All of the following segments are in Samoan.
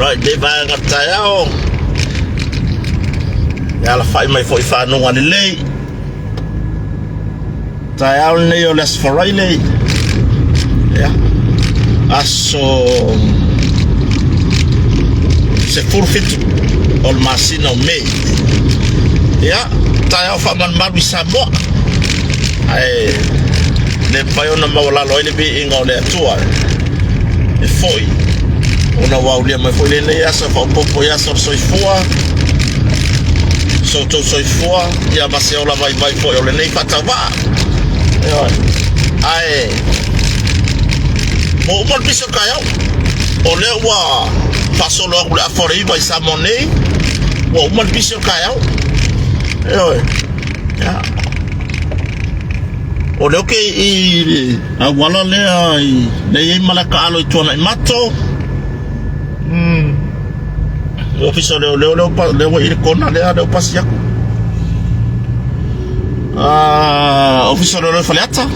Feiloai i lenei vaega o le taeao. E alafai mai foi i fanuga lelei. Taeao lenei o le Aso Faraile. Ia. Aso 17 o le masina o Mei. Ia, taeao faamalumalu i Samoa. Ae le mafai ona maualalo ai le viiga o le Atua e foi ona ua aulia mai foi lenei aso faaopoopo i aso o le soifua so outou soifua ia ma se ola vaivai foi o lenei faatauvaa. Ioe. Ae ua uma le pisi o le taeao, o lea ua faasolo atu le afa o le 9 i Samoa nei, ua uma le pisi o le taeao. Ioe. Ia. O lea ke i le auala lea i lea i ai malae taalo i Tuanaimato. Le ofisa o leoleo lea ua lea ua i le kona lea lea ua pasi atu. Ah, ofisa o leoleo i Faleata,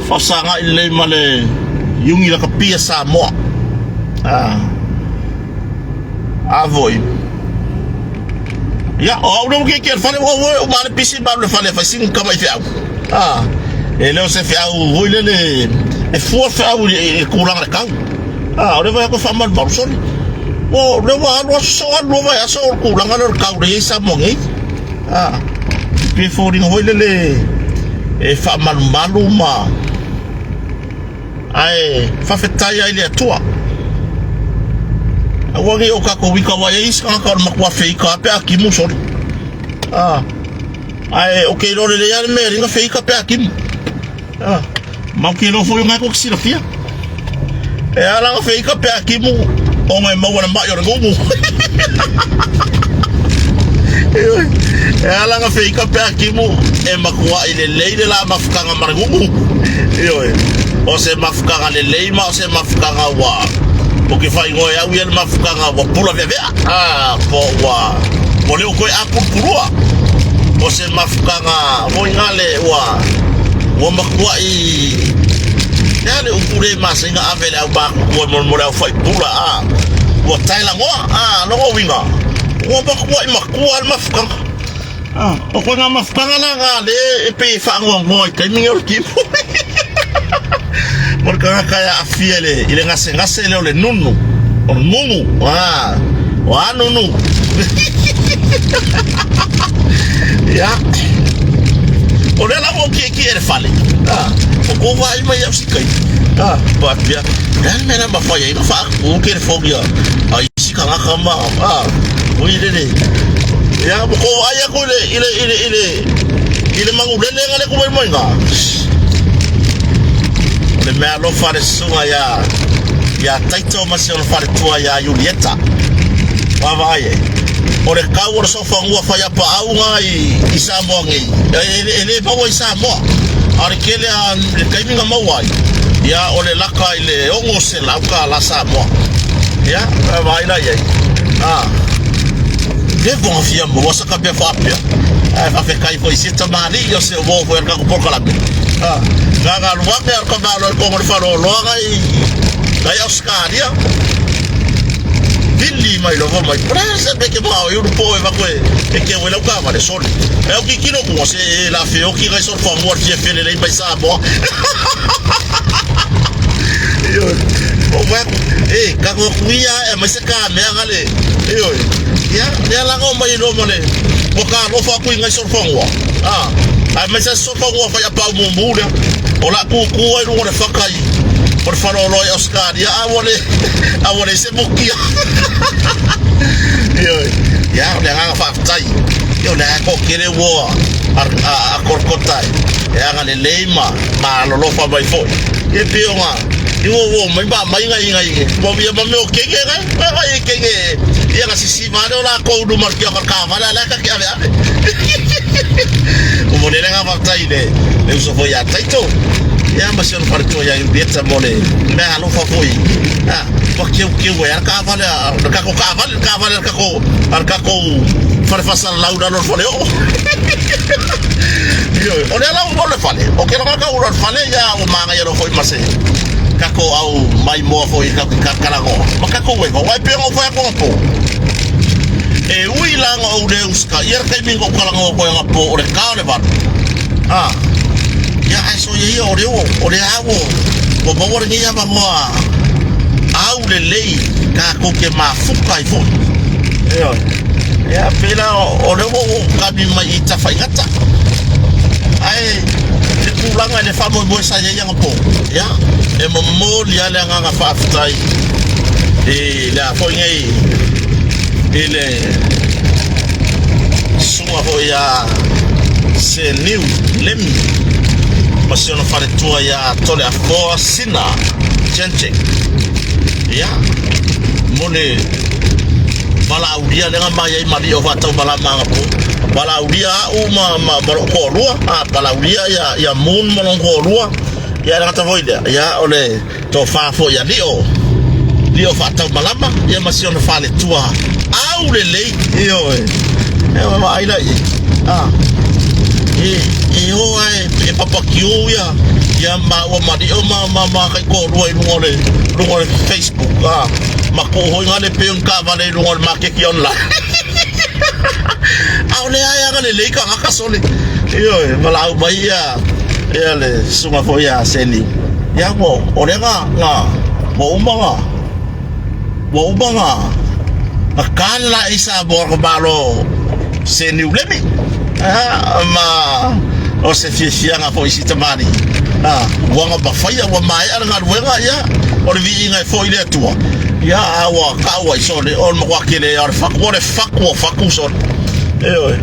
faafesagai lelei ma le Iugi Lakapi a Samoa. Ah, a foi. Ia, o au lea ua kiekie i le fale, ua ua uma le pisi ma alu i le fale e fai sina tamai feau. Ah, e le o se feau foi lele e fua le feau i le tulaga o le tau. Ah, o lea vai atu e faamalumalu soli. O lea ua alu aso, alu lua vaiaso o le tulaga lea o le tau lea i ai Samoa nei. Ah, pe foliga foi lele e faamalumalu ma ae faafetai ai i le Atua. Aua ne i o tatou ika aua e i ai isi tagata o le matua feika lava pe a timu soli. Ah, ae ou te iloa lelei lava le mea e alii ona feika pe a timu. Ah, ma ou te iloa foi o lena tou te silafia. E ala ona feika pe a timu ona e maua le mai o le gugu. E ala ona feika pe a timu e matuai lelei le la mafutaga ma le gugu. Ioe, o se mafutaga lelei ma o se mafutaga ua ou te faaigoa e au ia le mafutaga ua pula veavea. Ah, po ua ua le o toe apulupulua. O se mafutaga foi gale ua ua matuai le a le upu lea i masina ave le au matutua mo mo le au faipula a ua tae lagoa a lona uiga ua matuai matua le mafutaga a o koe ngā mafutaga la ngā le e pei e faanoanoa i taimi nei o le tino mo le tagata e aafia i le i le gasegase lea o le nunu o le nunu a o a nunu ia o lea la ua ou kiekie i le fale a o kou vaai mai au si kai a faapea le a le mea la mafai ai na faatutu telefoni a a isi tagata ma a ui lele ia ua kou vaai atu i le i le i le i le i le manulele nga le ku mai mai nga o le mea alofa le susuga ia ia Taito ma si ona faletua ia Iulieta. Vaavaai e. O le kau o le sofanua fai apaau nga i, i Samoa nei. E, e, e le maua i Samoa. A o le kele a le taimi na maua ai, ia o le laka i le 600 tala Samoa. Ia, vaai la i ai. Ah. Le vonga fia maua sa ka mea faapea. Ae faafetai foi i si tamalii o se uo foi o le tatou polokalame. Ah. Gagaluame o le tamalo e kongo le faleoloa ngai ngai Ausetalia. Vili mai lova mai. O le a se mea ke mao i ulu po e vako e e ke ue lau kavale soli. E au kikino kunga se e la feoki ngai soli whangua le fia fele lei mai Samoa. Ioe. O wai e ka ko kuia e mai se ka mea ngale. Ioe. Ia, lea la ngo mai lo mo le ua ka alofa aku i ngai soli whangua. Ah, ai mai se soli whangua whai a pau mumu lea. O la kūkū ai runga o le whaka i o le wharoloa i Australia, a ua le, a ua le se mukia. Ioe. Ia, o le agaga faafetai. Ia, o le agaga toatele ua a, a, a Kolokota e, e agalelei ma, ma alolofa mai foi. Ia, pei o ngā, i ua ua mai ma mai ngai ngai, ua ia ma mea o kenge ngai, ngai ngai kenge, ia nga sisi ma leo la kou luma o le kioka o le kavale, a lea ka ke ave ave. Ua momoli ai le agaga faafetai i le, le uso foi ia Taito, ia ma si ona faletua ia Iulieta mo le mea alofa foi, a, ua keukeu ai lava le taavale a le tatou taavale, le taavale a le tatou, a le tatou fale faasalalau i lalo o le faleoo. Ioe, o lea la ua le fale, o ke lagona ua le fale, ia ua manaia loa foi ma se. Tatou au maimoa foi i tatou kalakalagoa ma tatou eva, aua e pei ona ou fai atu anapo, e ui la na ou le usitaia le taimi na ou talanoa atu ai anapo o le ta o le 8, a, ia ae soia ia o lea ua, o lea lava ua, ua maua lenei avanoa aulelei tatou te mafuta ai foi. Ioe. Ia, pei la o lea ua ou kami mai i Tafaigata. Ae le tulaga i le faamoemoe sa i ai anapo, ia, e momoli lava le agaga faafetai i le a foi nei i le susuga foi ia Seniu Lemi ma si ona faletua ia Toleafoa Sina Jenchek. Ia, mo le valaaulia lea na mai ai ma alii o faataumalama anapo. Valaaulia au ma, ma, ma lou toalua, a, valaaulia ia, ia Moon ma lona toalua, ia e le gata foi i lea, ia o le tofa foi a Lio, Lio faataumalama, ia ma si ona faletua aulelei, ioe, e vaai la i ai, a, e, e o lava e, e papakiu ia, ia maua ma Lio ma, ma, ma taitoalua i luga o le, luga o le Facebook, a, ma tuu foi na le pei o ni taavale i luga o le maketi online. A o lea e agalelei tagata sole. Ioe, valaau mai ia, ia le susuga foi ia Seni. Ia ua, o lea na, na, ua uma na, ua uma na, na ta le laei Samoa o le Malo Seniu Lemi. Ah, ma o se fiafiaga foi i si tamalii. Ah, ua na mafaia, ua maea le galuega, ia, o le viiga e foi i le Atua. Ia, a ua tau ai sole, o le matua tele o le fatu, o le fatu o fatu sole. Ioe.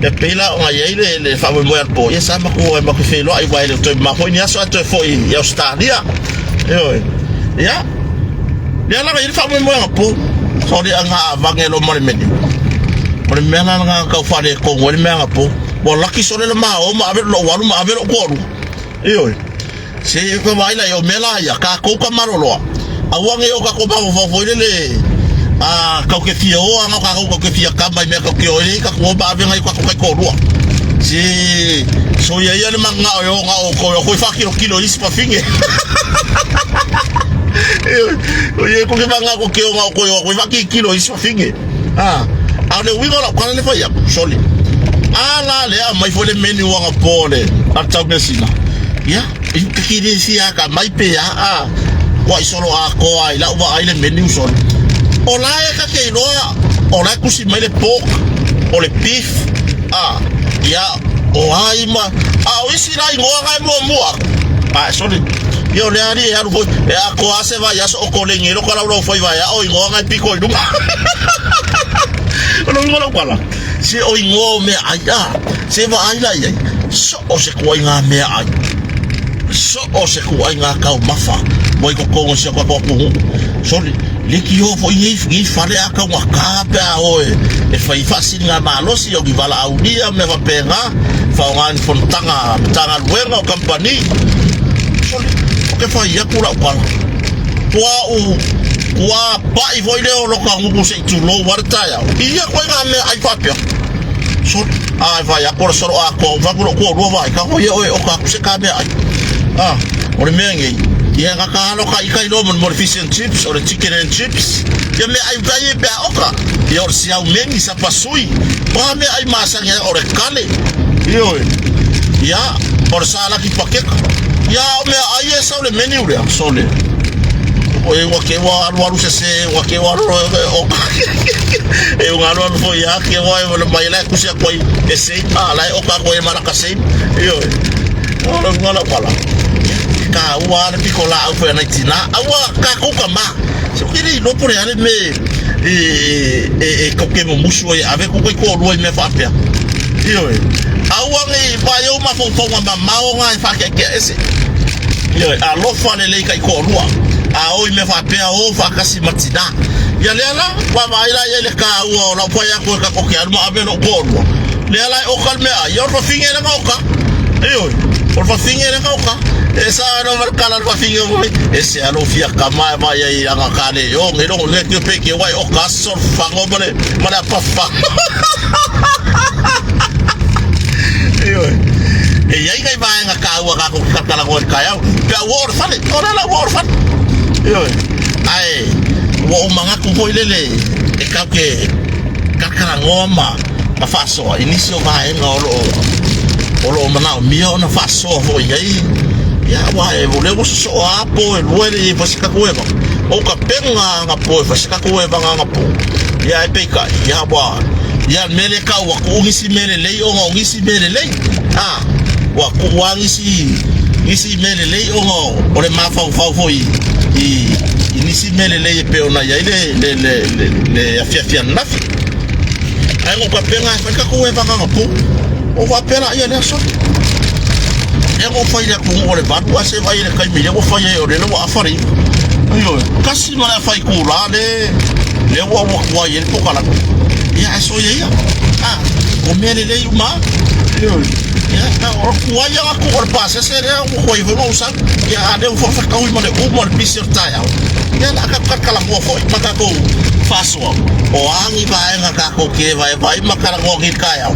E pei la ona i ai le, le faamoemoe anapo, ia sa matou, matou feiloai, aua e le o toe mamao foi ni aso ae toe foi i Ausetalia. Ioe. Ia, lea la na i ai le faamoemoe anapo, sole a na avage loa ma le menu. O le mea la lena na tau faaletonu ai le mea anapo. Ua laki sole le ma o ma ave lou alu ma ave lou toalua. Ioe. Se i vaai la i o mea la ia, tatou ka maloloa. Aua ne i o tatou mafaufau foi lele a kau ke fia o ana o tatou kau ke fia kama i mea kau ke o ai tatou o ma ave nai o tatou taitoalua. Se soia ia le manao e o na outou e o koe faakilokilo i isi fafine. Ioe. Ia ko ke manao ko ke o na outou e o koe faakilokilo i isi fafine. A, a o le uiga o lau tala le fai atu, sole. A la lea aumai foi le menu anapo a le a le taumeasina. Ia, i ke le fia ka mai pe a a kuaʻi solo atoa ai lau vaai le menu sole. O la e ka te iloa, o la e tusi mai le pork, o le beef, a, ia, o ai ma, a o isi la igoa na e muamua atu. A, sole, ia o lea alii e alu foi, e atoa lava se vaiaso o kolegi ai lou kalaulau faiva e ao igoa na e piko i luga. O le uiga o lau tala, se o igoa o meaai, a, se vaai la i ai, so o se ituaiga meaai, so o se ituaiga taumafa ua i totonu o si o tatou atunuu. Sole, leitioa foi nei, nei fale a taugata pe a o e, e fai faasiligamalosi o ni valaaulia ma mea faapena, faaaoga i ni fonotaga a Matagaluega o kamupani. Sole, ou te fai atu lau tala, ua ou, ua pai foi lea o lota gutu se i tulou lava le taeao, i ia ituaiga meaai faapea. Sole, a e fai atu o le solo atoa, ou fai atu i lou toalua vaai, tago ia oe e oka atu se ta meaai. A, o le mea nei, ia e gata lava lota ita iloa mo le fish and chips, o le chicken and chips, ia meaai uta ia pe a oka. Ia o le siau meni, sapasui, o a meaai masani ai, o le kale, ioe, ia, o le salaki pakeka. Ia a o meaai ia e sau i le menu lea, sole. Oi ua ke ua alualu sese, ua ke ua alualu oka. E ua alualu foi ia ke ua e wale mai la e kusi atu ai e same, a la e oka atu ai e malaka same. Ioe. O le uiga o lau tala, ia, e taua lava le pitolaau foi a nai tina, aua tatou tama. Se ou te le iloa po o le a le mea e, e, e tatou te mumusu ai e ave tou taitoalua i mea faapea. Ioe. Aua ne i vaai ou mafaufauga mamao na e faakeakea ese. Ioe, alofa lelei taitoalua. A o i mea faapea, o faatasi ma tina. Ia lea la, vaavaai la i ai le taua o lau fai atu e tatou te alu ma ave lou toalua. Lea la e oka le meaai, ia o le fafine lea na oka. Ioe, o le fafine lea na oka. E sao ai lava le tala a le fafine o mai, e se a lou fia kama e vaai ai i lana kale e oge logo le tio pe ke wai oka sol fango ma le ma le apa fango. Ioe. E i ai nai vaega taua tatou te tatalagoa i le taeao. Pe a a ua oo i le fale. O lea la ua oo i le fale. Ioe. Ae ua ou manatu foi lele e tatou te talatalanoa ma ma faasoa i nisi o vaega o lo o o lo o manaomia ona faasoa foi i ai. Ia, aua o lea ua sosoo lava po e lua e le i ai foi se tatou evaga. Ua ou tapena anapo e fai se tatou evaga anapo. Ia ae peitai, ia ua ia le mea lea e tau ua tuu nisi mea lelei ona o nisi mea lelei. A, ua tuu lava nisi nisi mea lelei ona o le mafaufau foi i i nisi mea lelei e pei ona i ai le le le le, le afiafi ananafi. Ae na ou tapena e fai le tatou evaga anapo. Ou faapea laia lea sole. Lea na ou fai i le atunuu o le 8 ae se vaai i le taimi lea ua fai ai o lea ua afa le 9. Ioe, tasi ma le afa itula le lea ua ou atu ai i le pokalame. Ia ae soia ia. Ah, o mea lelei uma. Ioe. Ia, na o tuai atu o le pasese lea ua tuai foi na ou sau. Ia a lea ua faafetaui ma le uma o le pisi o le taeao. Ia la tatou talatalanoa foi ma tatou faasoa. O a ni vaega tatou te vaivai ma talanoa nei i le taeao.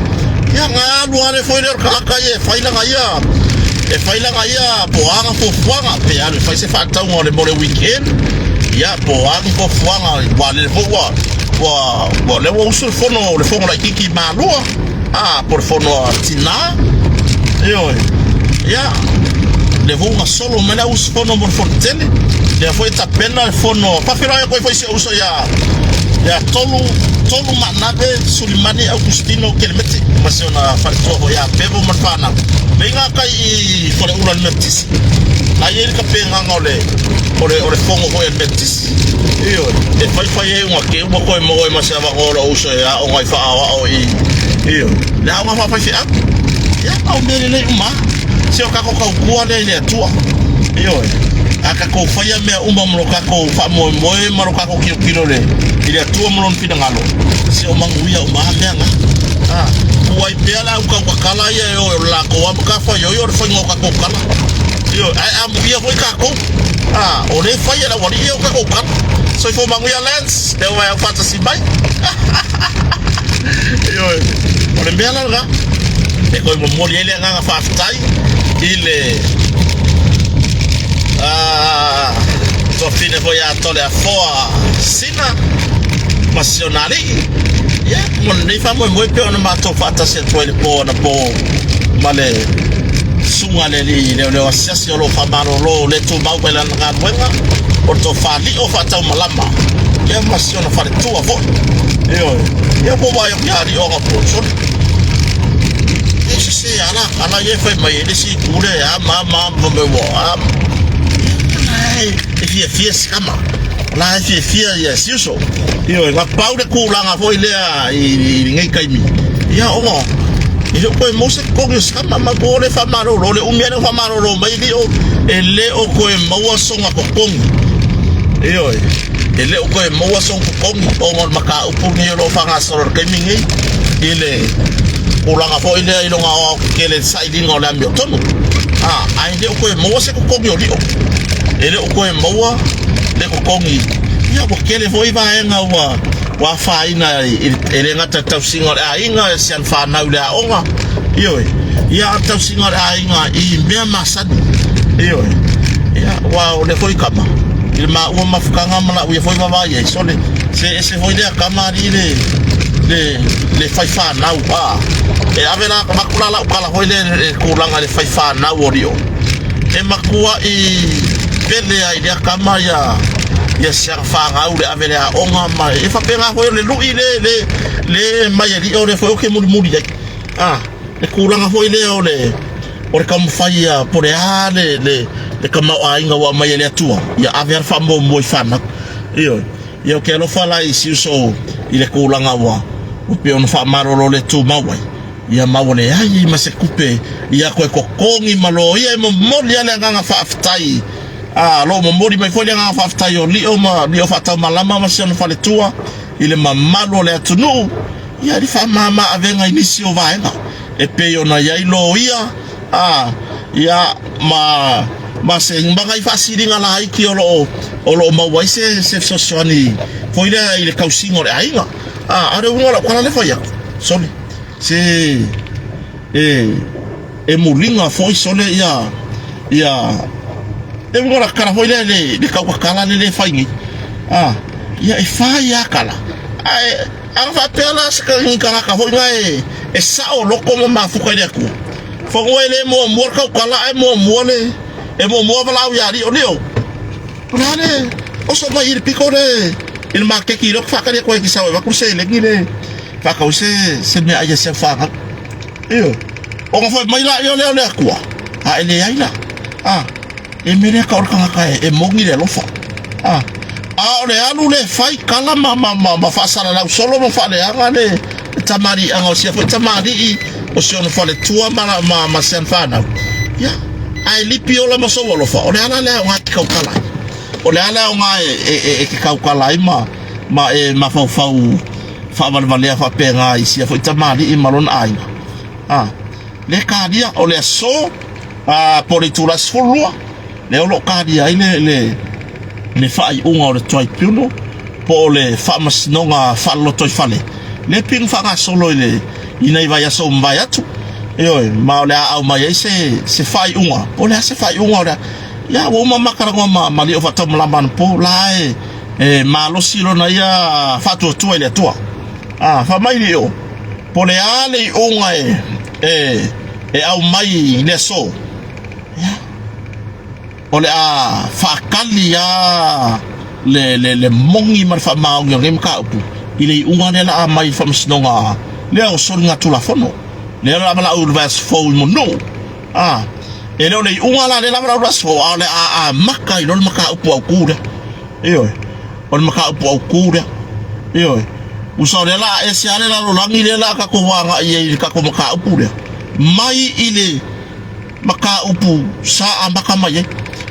Ia na alu lava foi lea o le tagata ia e fai lana ia e fai lana ia po o a ana fuafuaga pe alu e fai se faatauga o le mo le weekend ia po o a ni fuafuaga aua lele foi ua ua ua lea ua usu le fono le fono laitiiti i Malua a po o le fono a tina ioe ia lea foi ua gasolo mai le au usufono mo le fono tele lea foi e tapena le fono faafeiloai atu ai foi si ou uso ia ia Tolu Tolu Maanave Sulimani Augustino Kelemete ma si ona faletua foi ia Bevo ma le fanau. Lei gatai i Faleula le Metotisi. La i ai le tapenaga o le o le o le fono foi a le Metotisi. Ioe, e faifai ai una ke uma koe maua ai ma se avanoa o lou uso e aoga i faaoao i ioe, le aoga faafaifeau. Ia, o mea lelei uma lava. Se o tatou tautua lea i le Atua. Ioe, a tatou faia mea uma ma lo tatou faamoemoe ma lo tatou tilotilo i le Atua ma Lona finagalo, se o manuia uma lava mea na. A, tuu ai pea le au tautatala ia e o e o le latou lava matafaioi o le faiga o tatou tala. Ioe, ae amuia foi tatou. A, o lea e fai e le aualii ia o tatou tala. Soifua manuia Lance, lea ua e aufaatasi mai. Ioe, o le mea la lena e toe momoli ai le agaga faafetai i le tuafine foi ia Toleafoa Sina ma si ona alii. Ia, mo lenei faamoemoe pei ona matou faatasi atu ai i le po anapo ma le susuga i le alii leoleo asiasi o lo o faamalolo le tumau mai lana galuega o le tofa lio faataumalama ia ma si ona faletua foi. Ioe, ia ua vaai atu ia lio anapo, sole. E sese ala, ala ia e fai mai e le isi itu lea e a ma ma ma me ua a. E fiafia si tama. La e fiafia ia si uso. Ioe, na pau le tulaga foi lea i lenei taimi. Ia ona e le o toe maua se totogi o si tama ma ko le faamalolo le umi lava ona faamalolo mai lio e le o toe maua sona totogi. Ioe, e le o toe maua sona totogi ona o le mataupu lenei o lo o faagasolo i le taimi lenei i le tulaga foi lea i lona aoaotetele i le sailiga o le amiotonu. A, ae le o toe maua se totogi o Lio. E le o toe maua le totogi. Ia ua tele foi vaega ua ua afaina e le gata i le tausiga o le aiga, si ana fanau i le aoga, ioe, ia a o le tausiga o le aiga i mea masani, ioe. Ia, aua o lea foi kama, i le maua mafutaga ma lau ia foi vaavaai ai, sole, se ese foi lea kama alii le, le, le fai fanau, a, e ave la, avatu la lau tala foi lea i le tulaga i le fai fanau o Lio, e matuai pele ai i lea kama ia, ia si ana fanau le ave i le aoga ma e faapena foi o le lui le, le, le mai e Lio lea foi ou te mulimuli ai, a, le tulaga foi lea o le, o le taumafai ia po o le a le, le, le tamaoaiga ua aumai e le Atua, ia ave lava le faamuamua i fanau. Ioe. Ia ou te alofa la i si uso i le tulaga ua ua pei ona faamalolo le tumau ai, ia ma ua leai ai ma se tupe ia toe totogi ma loia e momoli lava le agaga faafetai. A, o lo o momoli mai foi le agaga faafetai o Lio ma Lio Faataumalama ma si ona faletua i le mamalu o le atunuu, ia i le faamama avega i nisi o vaega e pei ona i ai loia, a, ia, ma, ma se ma nai faasiliga laiti o lo o, o lo o maua ai se, se fesoasoani foi lea i le tausiga o le aiga. A, a o le uiga o lau tala lea e fai atu, sole, se e, e muliga foi sole ia, ia, Le uiga o le kala foi lea le, le kautatala le le fai nei. A, ia e fai lava kala. Ae a faapea la se ni tagata foi na e, e sao loko ma mafuta i le Atua. Fono e le muamua le tautala ae muamua le, e muamua valaau ia Lio, Lio. O le a le oso mai i le pito le, i le maketi lea ou te faatali atu ai e te sau e avatu le seleni le faatau ai se, se meaai a si au fanau. Ioe. Ona fai mai laia lea o le Atua, a e leai la. A, e mea lea tau o le tagata e, e moni le alofa. A, a o le alu le fai kala ma, ma, ma, ma faasalalau solo ma faaleaga le, le tamaliiaga o sia foi tamalii o si ona faletua ma, ma, ma si ana fanau. Ia, ae lipi ola ma sou alofa, o le ala lea aoga e te tautala ai. O le ala aoga e, e, e, e te tautala ai ma, ma e mafaufau faavalevalea faapena i sia foi tamalii ma lona aiga. A, le kalia o le aso a, po o le itula 12, lea o lo o kalia ai le, le, le faaiuga o le tribunal po o le faamasinoga faalolotoifale lea pei ona faagasolo i le i nai vaiaso ua mavae atu. Ioe, ma o le a aumai ai se, se faaiuga, po o le a se faaiuga o le a. Ia, ua uma ma talanoa ma, ma Lio Faataumalama anapo, la e, e malosi lona ia faatuatua i le Atua. A, fai mai Lio, po o le a le iuga e, e, e aumai i le aso, ia, o le a faatali lava le, le, le moni ma le faamaoni o lenei mataupu i le iuga lea la a aumai i le faamasinoga lea o soligatulafono. Lea o le a valaau i le vaiaso fou i Monuu. A, e le o le iuga la lea la valaau i le vaiaso fou, a o le a amata ai loa le mataupu autu lea. Ioe, o le mataupu autu lea. Ioe, usa o lea la a ese lava le lalolagi lea la a tatou agai ai i le tatou mataupu lea, mai i le mataupu sa amata mai ai.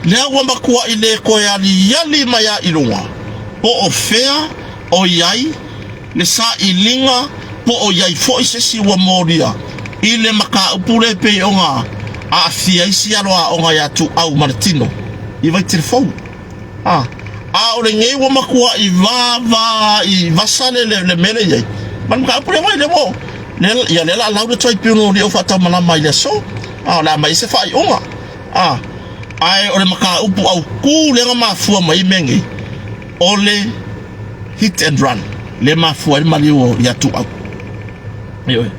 Lea ua matuai le toe aliali mai lava i luga po o fea o i ai le sailiga po o i ai foi se isi ua molia i le mataupu lea e pei ona aafia ai si alo aoga ia Tuau ma le tino i Vaitele-fou. A, a o lenei ua matuai vava i vasa le, le, le mea lea i ai. Ma le mataupu lea mai, lea ua, lea, ia lea la lau le tribunal i o faataumalama i le aso. A, o le a aumai ai se faaiuga. A, ae o le mataupu autu lea na mafua mai ai mea nei, o le hit and run, lea e mafua ai le maliu o ia Tuau. Ioe.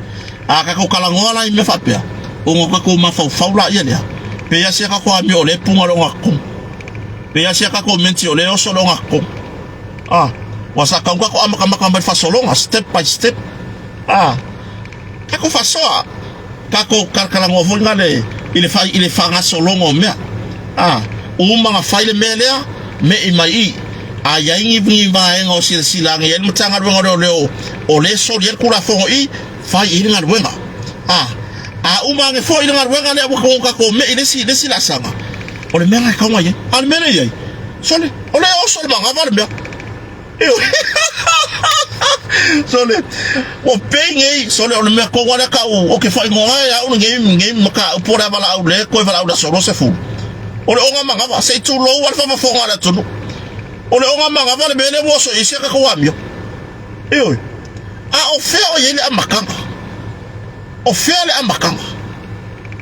A tatou talanoa la i mea faapea, ona o tatou mafaufau laia lea, pei lava sia tatou amio o lea e puna le ogatotonu. Pei lava sia tatou menti o lea e oso le ogatotonu. A, ua sa tau tatou amatamata mai le faasologa, step by step. A, tatou faasoa, tatou talatalanoa foi na le, i le fai, i le faagasologa o mea. A, uma na fai le mea lea, me'i mai i. A i ai ni, ni vaega o silasila ane i ai le Matagaluega o Leoleo o lea e soli ai le Tulafono i, fai i ai le galuega. A, a uma ane foi le galuega lea ua tatou me'i i le isi, le isi laasaga, o le mea lena e tatau ona i ai. A o le mea lea e i ai, sole, o lea e oso i le manava le mea. Sole, ua pei nei, sole, o le mea tonu lava lea tau, ou te faaigoa ai au lenei, lenei mataupu o le a valaau le toe valaau i le aso 20. O le oga manava, se i tulou lava le faafofoga a le atunuu. O le oga manava le mea lea ua oso i ai si a tatou amio. Ioe. A o fea o i ai le amataga? O fea le amataga?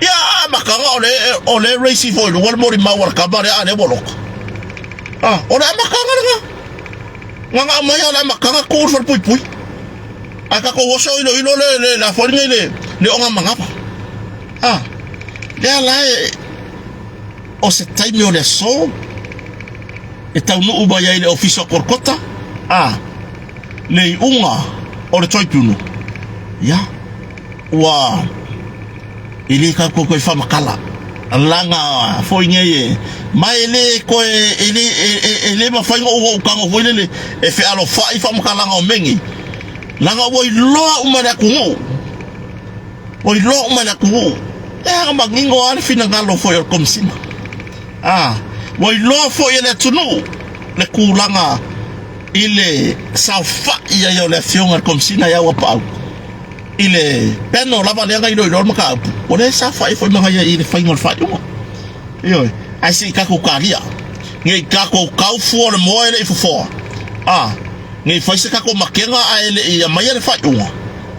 Ia, a amataga o le, o le race ifo i luga le molimau a le tama lea a lea ua loka. A, o le amataga lena. Na na aumai lava o le amataga tu le falepuipui. Ae tatou oso iloilo le, le, le a foi lenei le, le oga manava. A, lea la e, o se taimi o le aso e taunuu mai ai i le ofisa o Kolokota, a, le iuga o le tribunal, ia, ua e le tatou toe faamatala laga foi nei e ma e le toe e le e, e, e le mafai ona ou tago foi lele e fealofai faamatalaga o mea nei laga ua iloa uma e le atunuu ua iloa uma e le atunuu e aga manino lava le finagalo foi o le Komesina a ua iloa foi e le atunuu le tulaga i le saofai ai o le afioga i le Komesina ia Auapaau i le panel lava lea na iloilo le mataupu, o lea e saofai foi ma ia i le faiga o le faaiuga. Ioe, ae se i tatou talia, ne i tatou tau fua o le moa e le i fofoa, a, ne i fai se tatou makega ae le i aumaia le faaiuga,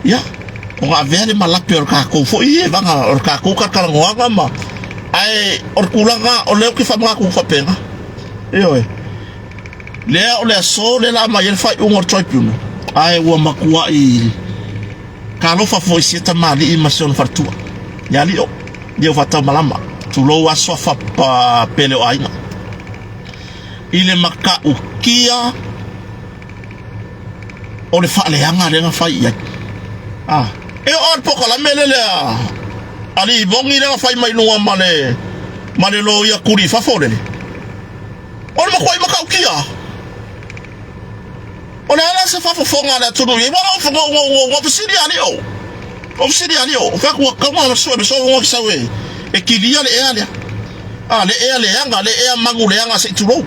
ia, ona avea le malape o le tatou foi evaga, o le tatou talatalanoaga ma. Ae o le tulaga o lea ou te faamanatu faapena. Ioe. Lea o le aso lea la aumai ai le faaiuga o le tribunal. Ae ua matuai talofa foi i sia tamalii ma si ona faletua. Ia alii ia ua faataumalama. Tulou aso afa pele o aiga. I le matautia o le faaleaga lea na fai i ai. Ah, e oo le pokalame lele a alii Mogi lea na fai mai luga ma le ma le loia kuli i fafo lele. O le matuai matautia. O le a la se faafofoga a le atunuu i ai? Ua ua ua ua fesili alii o. Ua fesili alii o. Fai atu ua taua na sue me so ua sau e e kilia le ea lea. Ah, le ea leaga, le ea magu leaga se i tulou.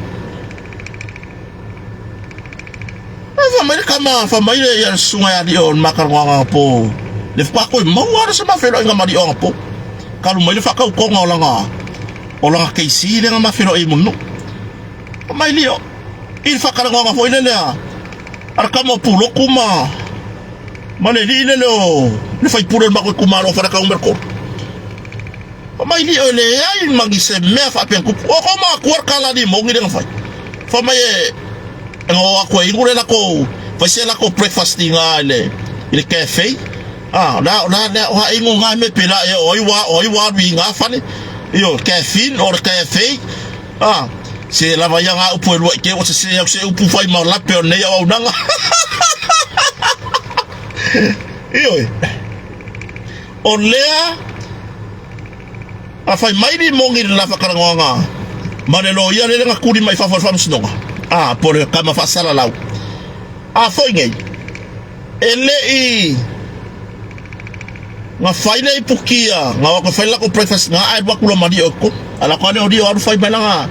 Fai mai le tama, fai mai le ia le susuga ia alii o le makaloaga anapo. Le faatoa toe maua lea se ma feiloaiga ma alii o anapo. Talu mai le faatautoga o lana o lana keisi lea na ma feiloai ai ma le nuu. Fai mai alii o, i le faatalanoaga foi lele a a le tama o Pulotu ma ma le alii lele o le faipule o le matou itumalo o Faleata Nu.3. Fai mai alii e leai ma ni se mea faapea na tupu. O kou matua le tala alii moni lea na fai. Fai mai e e o atu e inu le latou fai se latou breakfast i ina i le i le cafe. Ah, la la la o ha inu nga me pela e o ai wa o ai wa alu i nga fale. Io caffeine o le cafe. Ah, se lava ia nga upu e lua i te o se se au se upu fai ma lape o nei auaunaga. Ioe. O lea a fai mai Limoni i le la faatalanoaga ma le loia lele na tuli mai fafo o le faamasinoga, a po o le tama faasalalau. A foi nei, e le i na fai le ipukia, na o atu e fai le latou breakfast na ae alu atu loa ma Lio i totonu. Alu atu lava lea o Lio alu fai mai lana,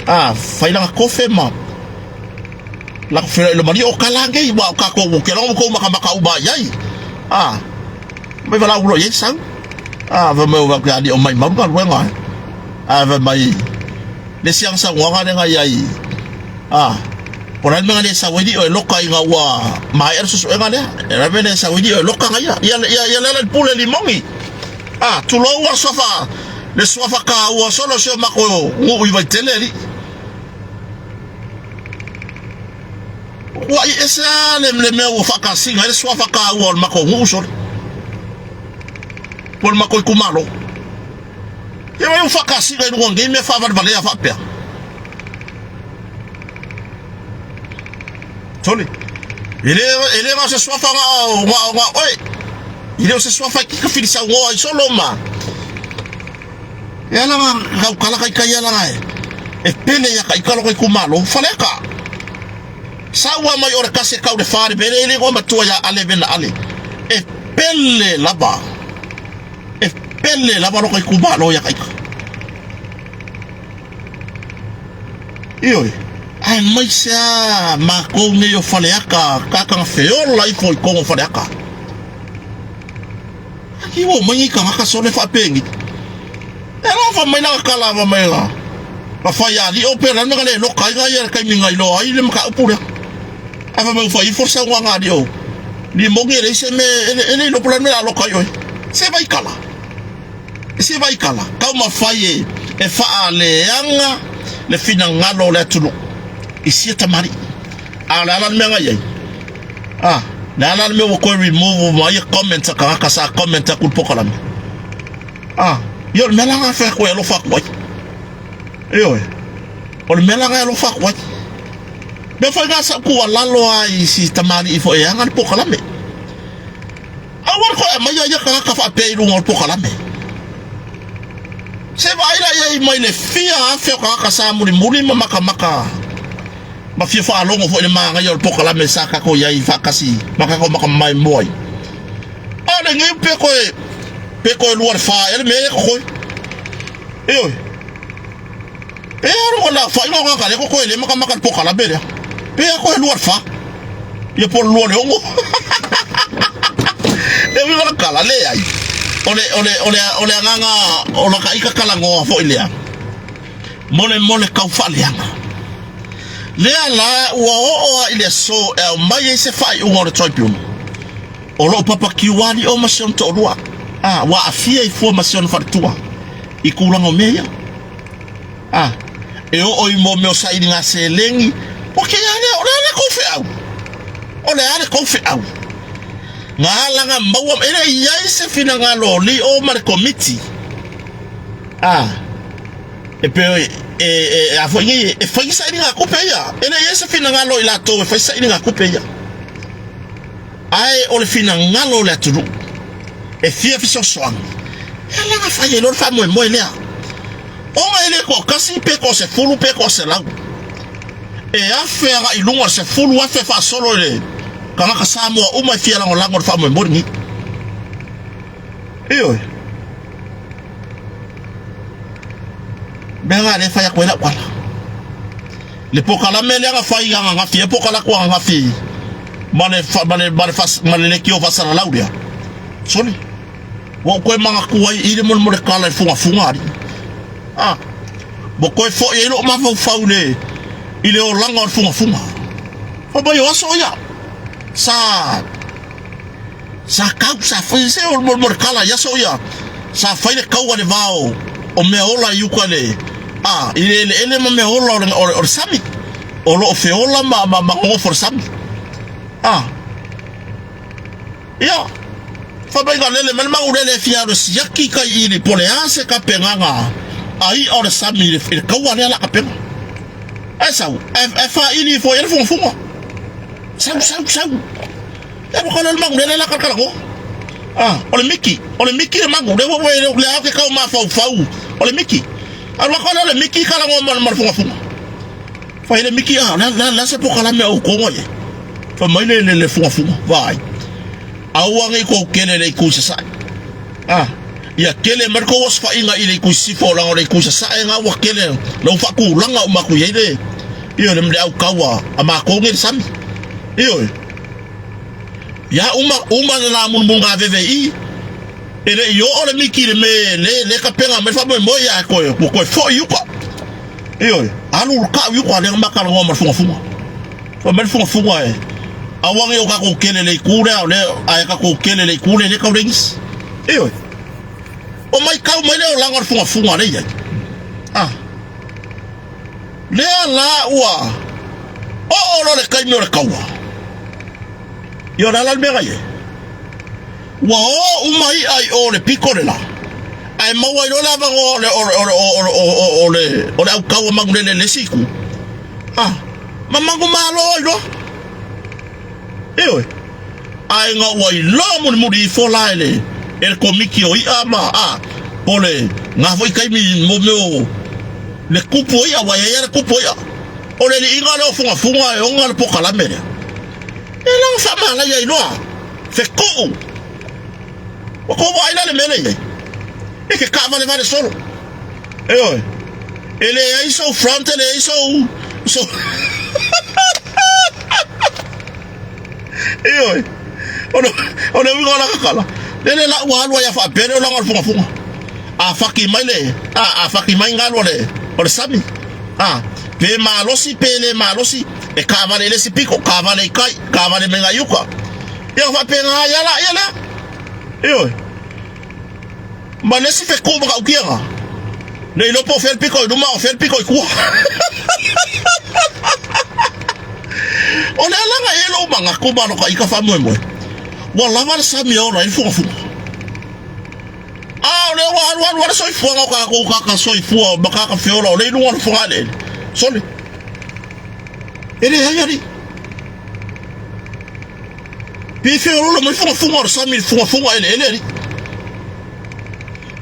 a, fai lana kofe ma latou feiloai loa ma Lio. O tala nei, aua o tatou, ou te iloa ua outou makamaka uma i ai. A. Mai valaau loa i ai sau. A, fai mai o ke alii o maimau le galuega e. Ae fai mai le isi ana saunoaga lea na i ai, a, o le a le mea na le sau ai lio e loka ina ua maea le suesuega lea. O le a le mea na le sau ai lio e loka na ia. Ia, ia, ia le ala i le pule limoni. A, tulou a suafa, le suafa taua solo o si o matou nuu i Vaitele alii. Ua i ese lava le, le mea ua faakasina ai le suafa taua o le matou nuu sole. Po o le matou itumalo. Ia mai ua faakasina i luga o nei mea faavalevalea faapea. Sole. E le, e le na o se suafa na o, na o, na o oe. E le o se suafa e kika filisaunoa ai solo ma. E ala na kaukala kai kai ala e. E pele ia kai kalo kai kumalo. Faleaka. Saua mai o le kasi e kau le whare pele ele goa matua ia ale vena ale. E pele lava. E pele lava lo kai kumalo ia kai. Ioe. Aemaise a makou nei o Faleaka, kakanga feola ifo i totonu o Faleaka. Aki ua omai nei tagata sole faapengi. E la fa mai la kala fa mai la. Na fai a lio pe la na le loka ai ga ia taimi ngai loa ai le mataupu lea. Ae fai mai ua fai ifo le saunoaga a lio. Ni moni e leai se mea e le iloa po o le a le mea o le a loka ai oe. Se vai kala. Se vai kala. Taumafai e e faaleaga le finagalo o le atunuu i sia tamalii. A o le a la le mea na i ai? A, le a la le mea ua toe remove uma ai comments a tagata sa comment atu i le polokalame? A, ia o le mea la lena e fai atu ai e alofa atu ai. Ioe, o le mea la lena e alofa atu ai. Mea foi lena sa ou tuualalo lava i si tamalii foi e ana le polokalame. Aua le toe aumaia ia tagata faapea i luga o le polokalame. Se vaai la i ai mai le fia afe o tagata sa mulimuli ma makamaka ma fia faalogo foi i le manaia o le polokalame sa tatou i ai faatasi ma tatou makamaimoa ai. A o lenei pe toe pe toe lua le fa ea le mea lea e totoe. Ioe. Pe a ua le aofaiga o tagata lea totoe le makamaka i le polokalame lea. Pe a toe lua le fa. Ia po o le lua le ono. Le uiga o le tala, leai. O le, o le, o le, o le agaga o laka ita talanoa foi lea. Mo le, mo le tau faaleaga. Lea la ua oo lava i le aso e aumai ai se faaiuga o le Tribunal. O lo o papakiu alii o ma si ona toalua. A, ua aafia i fua ma si ona faletua. i tulaga o mea ia. A, e oo i mo mea o sailiga seleni, o ke a lea, o le a le kou feau? O le a le kou feau? Na alaga maua, e le i ai se finagalo o Lio ma le Komiti. A, e pe e, e, a foi nei, e fai sailiga tupe ia. E le i ai se finagalo i latou e fai sailiga tupe ia. Ae o le finagalo o le atunuu e fia fesoasoani, e alaga fai ai loa le faamoemoe lea. Ona e le toatasi pe toasefulu pe toaselau, e afe agai i luga o le 10,000 faasolo i le tagata Samoa uma e fia lagolago i le faamoemoe lenei. Ioe. Mea na lea e fai atu ai lau tala. Le pokalame lea na fai ananafi e pokalatu ananafi ma le ma le ma le ma le leitio faasalalau lea. Sole. Ua ou toe manatua ai i le molemole tala i fugafuga alii. Ah. Ua toe foi ai lou mafaufau i le i le olaga o le fugafuga. Fai mai o aso ia. Sa Sa kau, sa fai se o mo le kala i aso ia. Sa fai le kau a le va o, o mea ola i uka le, a, i le eleele ma mea ola o le, o le, o le sami. O lo o feola ma, ma, ma nonofo le sami. A, ia, fai mai na lele mai le maulele e fia alu e siaki kai i le po le a se kapegaga a i'a o le sami i le, i le kaua lea la kapega. Ae sau, ae, ae faaili ifo i ai le fugafuga. Sau, sau, sau. E waka le magu le la kalakala go. Ah, o le miki, o le miki le magu le wo le le au ke kau mafaufau o le miki. A waka le le miki kala ngo ma ma funga funga. Fa le miki ah, la la la se poka la me o kongo ye. Fa mai le le le funga funga vai. Aua ngi ko kele le ku sa. Ah, ia kele mai ko os fa inga i le ku sifo la le ku sa e nga wa kele lo fa ku langa o maku ye le. Io le mle au kaua a ma ko ngi sami. Io Ia uma, uma le la mulumulu ngā veve i, e le i oo le miki le me le, le kapenga mai faamoemoe ia e koe, ua koe foi i uka. Ioe, alu le kau i uka lea makalanoa ma le fugafuga. Fai mai le fugafuga e, aua nei o tatou kele le itu lea, o lea, ae tatou kele le itu lea le tau le igisi. Ioe, o maitau mai le olaga o le fugafuga lea i ai. Ah. Lea la ua oo loa le taimi o le taua. Ia o le a la le mea na i ai? Ua o uma iʻa i o le pito le la, ae maua ai loa le avanoa o le, o le, o le, o le, o le, o le autaua manulele i le isi itu. Ah, ma manumalo ai loa. Ioe. Ae na ua iloa mulimuli ifo la e le, e le komiti o iʻa ma, a, po le, na foi taimi mo mea o le kupu o iʻa, ua i ai lava le kupu o iʻa. O le liiga lea o Fugafuga e ona le pokalame lea. E laga faamalaia ai loa, fetuu. Ua tou vaai la le mea lea i ai. E ke kaavalevale solo. Ioe. E leai sou front, e leai sou, sou Ioe. O le, o le uiga o laka tala, lele la ua alu ai a faapea le olaga o le fugafuga. A faki mai le, a, a faki mai galu o le, o le sami. A, pe malosi pe le malosi, e kaavale i le isi piko, kaavale i kai, kaavale mai i uka. Ia faapena ai ala ia lea. Ioe. Ma le isi feku matautia, le iloa po o fea le pito i luma a o fea le pito i tua. O le alaga ea lou manatu ma lota ita faamoemoe, ua lava le sami e ola ai le fugafuga. A o lea ua alualu lava le soifuaga o tatou tagata soifua ma tagata feola o lea i luga o le fogaeleele. Sole, e leai alii. Pe feoloolo mai fugafuga o le sami i le fugafuga eleele alii.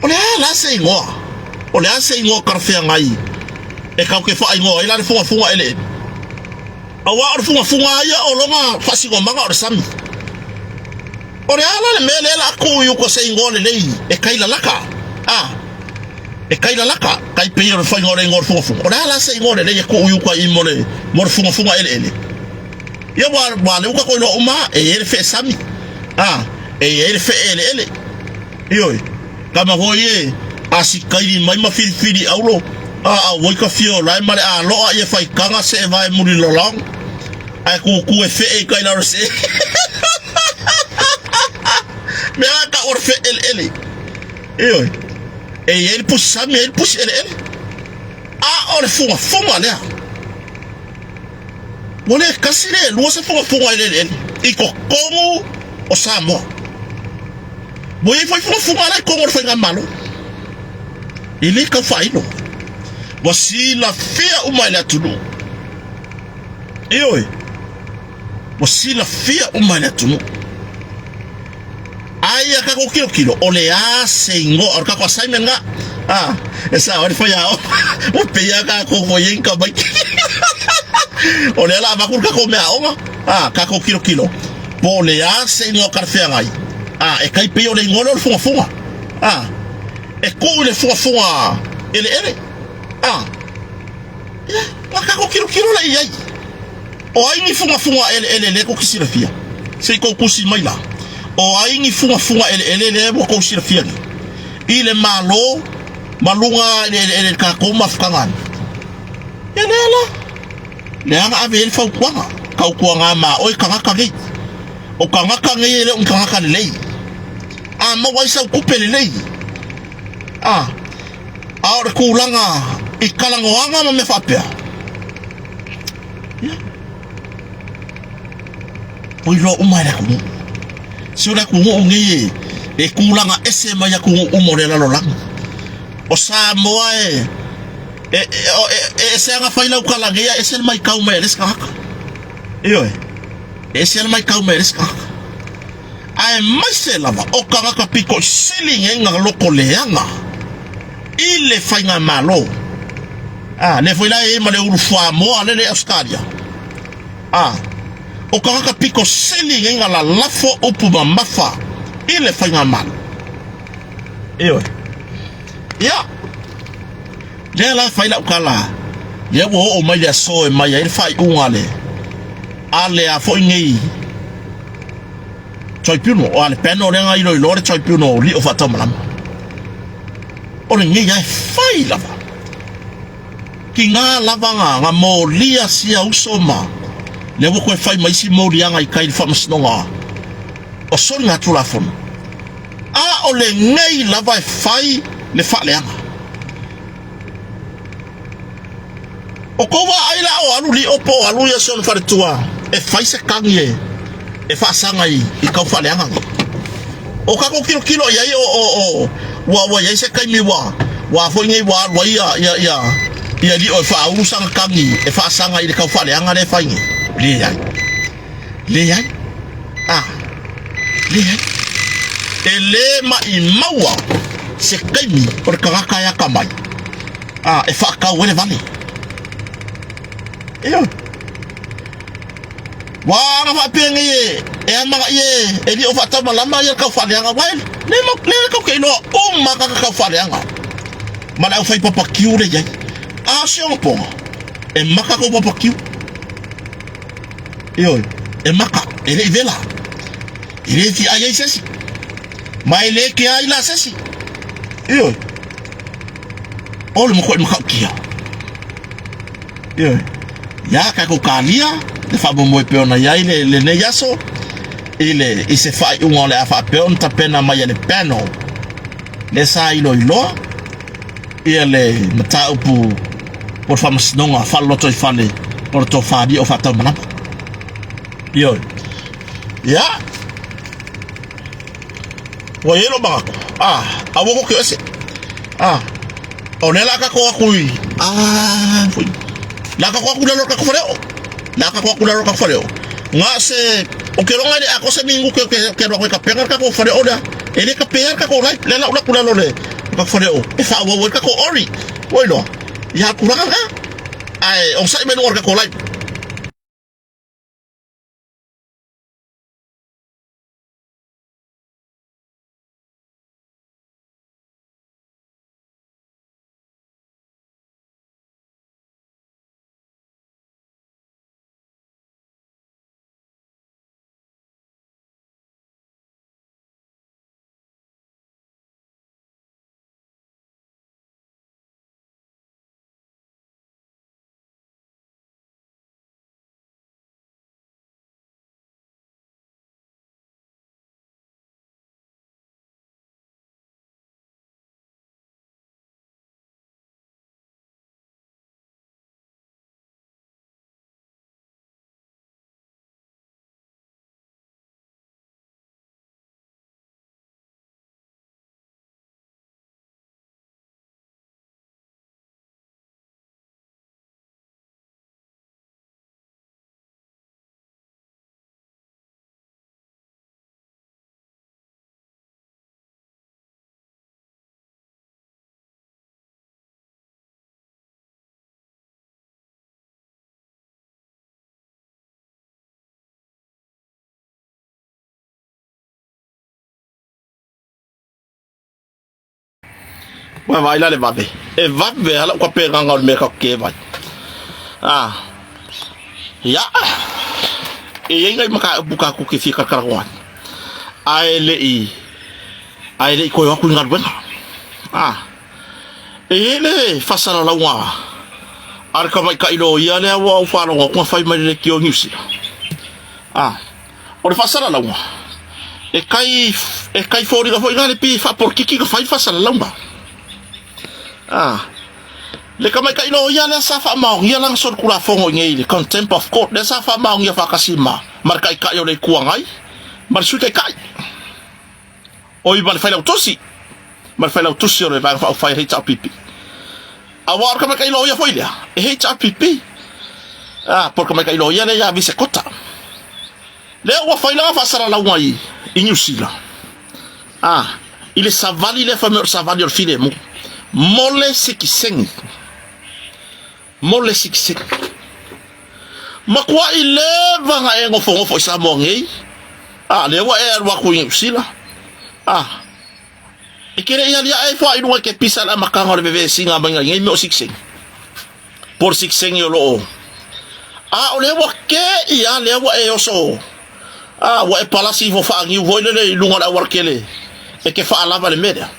O le a la se igoa? O le a se igoa talafeagai e tatou te faaigoa ai la le fugafuga eleele? Aua o le fugafuga lava ia o lona faasinomaga o le sami. O le a la le mea lea la tuu i uka se igoa lelei e kailalaka? A, e kailalaka, tai pei o le faiga o le igoa o le fugafuga. O le a la se igoa lelei e tuu i uka i mo le, mo le fugafuga eleele? Ia ua, ua le uka koe loa uma, e i ai le fee sami, a, e i ai le fee eleele. Ioe, tama foi e, a sikaili mai ma filifili aulo, a auoi ka fia o lae ma le aloa ia faitaga see vae muli lolong, ae kuku e fee i kai lalo see. Mea a tau o le fee eleele. Ioe. E i ai le pusi sami, e i ai le pusi eleele. A o le fugafuga lea, ua le tasi le lua se fugafuga eleele i totonu o Samoa. Ua i ai foi fugafuga la i totonu o le Faigamalo. E le tau faailo. Ua silafia uma e le atunuu. Ioe, ua silafia uma e le atunuu. Ai ia tatou tilotilo, o le a se igoa o le tatou assignment lena. A, e sao ai le faiaoga. Ua pei lava tatou ua i ai ni tamaiti. O lea o le a avatu le tatou meaaoga, a, tatou tilotilo, po o le a se igoa talafeagai, a, e tai pei o le igoa lea o le fugafuga, a, e tuu i le fugafuga eleele, a, ia, ona tatou tilotilo lea i ai. O ai ni fugafuga eleele lea tou te silafia? Se i tou tusi mai la. O ai ni fugafuga eleele lea ua tou silafia nei? I le Malo ma luga i le eleele i le tatou mafutaga ane. Ia lea la. Lea na ave ai le fautuaga. Tautuaga ma oe tagata nei. O tagata nei e le o ni tagata lelei. A maua ai sau tupe lelei. A, a o le tulaga i talanoaga ma mea faapea. Ia. Ua iloa uma e le atunuu. Se o le atunuu nei e, e tulaga ese mai atunuu uma o le lalolagi. O Samoa e, e, e, e, ese ana fai lau tala nei, a ese le maitau mai a le isi tagata. Ioe, e ese le maitau mai a le isi tagata. Aemaise lava o tagata pito i sili nei na loto leaga i le faigamalo. A, lea foi la e i ai ma le ulu fuamoa lele i Ausetalia. A, o tagata pito sili nei na lalafo upu mamafa i le faigamalo. Ioe. Ia, lea la e fai lau tala, lea ua oo mai le aso e mai ai le faaiuga a le, a le a foi nei tribunal, o a le panel lea na iloiloa le tribunal o lio faataumalama. O lenei lava e fai lava. Tiga lava na, na molia sia uso ma lea ua toe fai ma isi moliaga i tai i le faamasinoga o soligatulafono. A o lenei lava e fai le faaleaga. O kou vaai la o alu lio po o alu ia si ona faletua e fai se kagi e e faasaga i i kau faaleaga nei. O tatou tilotilo i ai o o o ua ua i ai se taimi ua ua foi nei ua alu ai ia ia ia ia lio e faaulu sana kagi e faasaga i le kau faaleaga lea e fai nei. Leai. Leai. A. Leai. E le maʻimaua se taimi o le tagata e atamai a e faatau ai le vale. Ioe. Ua ana faapea nei e, e amanaia e, e lio faataumalama ia le tau faaleaga. Ua e le, le tau ke iloa uma tagata tau faaleaga. Ma le aufai papakiu le i ai. A o si ona poga, e maka kou papakiu. Ioe, e maka, e le i vela. E le fia ai ai se isi. Ma e le kea ai la se isi. Ioe. O le matuai matautia. Ioe. Ia, tatou talia le faamoemoe pei ona i ai le, lenei aso i, le, i se faaiuga o le a faapea ona tapena mai e le panel le sa iloiloa ia le mataupu o le faamasinoga faalotoifale o le tofa alii o faataumalama. Ioe. Ia, Ua i ai lou manatu, a, aua tou te o ese. A, o lea la tatou atu i, a, foi, la tatou atu i lalo o le tatou faleoo. La tatou atu i lalo o le tatou faleoo. Na o se, ou te iloa e le atoa se minute ou te, ou te alu atu e tapena le tatou faleoo lea. E le tapea le tatou live, lea la ou alu atu i lalo o le tatou faleoo e faaauau ai le tatou ori. Ua iloa? Ia, o le tulaga lena. Ae onosai mai luga o le tatou live. Ua vaai la le vave. E vave lava lau tapenaga o le mea tatou te vai. Ah. Ia. E i ai nai mataupu tatou te fia talatalanoa ai. Ae le i ae le i toe o atu i galuega. Ah. E i ai le faasalalauga a le tamaitai loia lea ua ou faalogo atu na fai mai i le leitio i Niu Sila. Ah. O le faasalalauga, e kai, e kai foliga foi na le pi faapolokiki na fai faasalalauga. Ah. Le tamaitai loia lea sa faamaonia lana solitulafono i nei i le Contempt of Court, lea sa faamaonia faatasi ma, ma le Taitai o le Itu Agai ma le Sui Taitai. Oi ma le Failautusi, ma le Failautusi o le Vaega Faaupufai a le HRPP. Aua o le tamaitai loia foi lea, e HRPP. Ah, po o le tamaitai loia lea ia Visekota. Lea ua fai lana faasalalauga i, i Niu Sila. Ah, i le savali lea fai mai o le savali o le filemu. Mo le sikisengi. Mo le sikisengi. Matuai leva na e nofonofo i Samoa nei. Ah, lea ua e alu atu i Niu Sila. Ah, e ke le i aliae ifo a i luga i ke pisa i le amataga o le vevesiga mai nei mea o sikisengi. Po o le sikisengi o lo o. A o lea ua ke i a lea ua e oso. A ua e palasi ifo faaniu foi lele i luga o le aualatele e ke faalava i le mea lea.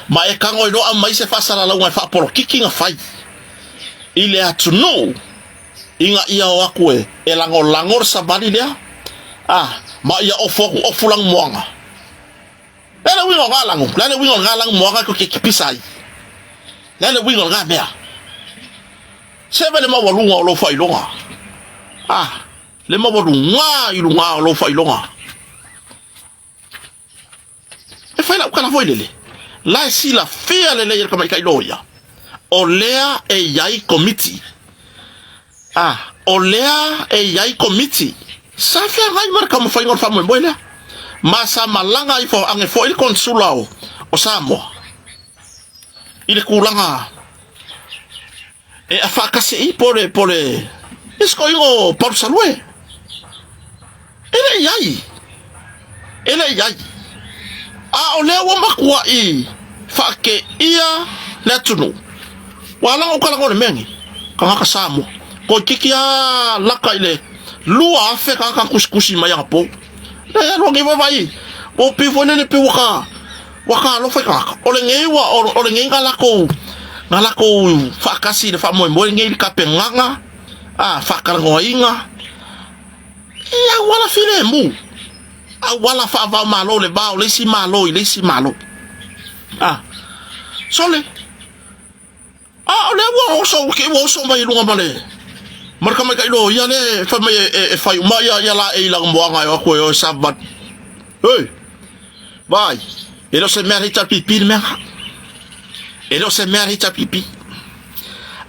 Ma e tago ai loa aumai se faasalalauga e faapolokiki na fai i le atunuu ina ia o atu e, e lagolago le savali lea, a, ma ia ofo atu ofu lanumoana. Le a le uiga o lena lanu? Le a le uiga o lena lanumoana e te pisa ai? Le a le uiga o lena mea? Seve le maualuga o lou faailoga. A, le maualuga i luga o lou faailoga. E fai lau tala foi lele, la e silafia lelei e le tamaitai loia, o lea e i ai komiti. A, o lea e i ai komiti. Sa feagai ma le taumafaiga o le faamoemoe lea, ma sa malaga ifo age foi le Konsula o, o Samoa i le tulaga e faakasi'i po o le, po o le isikoiga o Palusalue. E le i ai. E le i ai. A o lea ua matua'i faakeia le atunuu. Ua ala ona ou talanoa i le mea nei, tagata Samoa. Toeitiiti lava lata i le 2,000 tagata na tusitusi mai anapo. Le alu nei vaavaai, ua pei foi lele pei ua ta ua ta alofa i tagata. O lenei ua o lenei na latou na latou faatasi i le faamoemoe lenei i le tapenaga, a faatalanoaina i auala filemu, auala faava-o-Malo le va o le isi Malo i le isi Malo. A sole A o lea ua oso, ua oso mai i luga ma le ma le tamaitai loia lea e fai mai e, e, e fai uma ia, ia laei i lana moaga e o atu e o e savavali. Oi, vai, e le o se mea le HRPP le mea lena. E le o se mea le HRPP.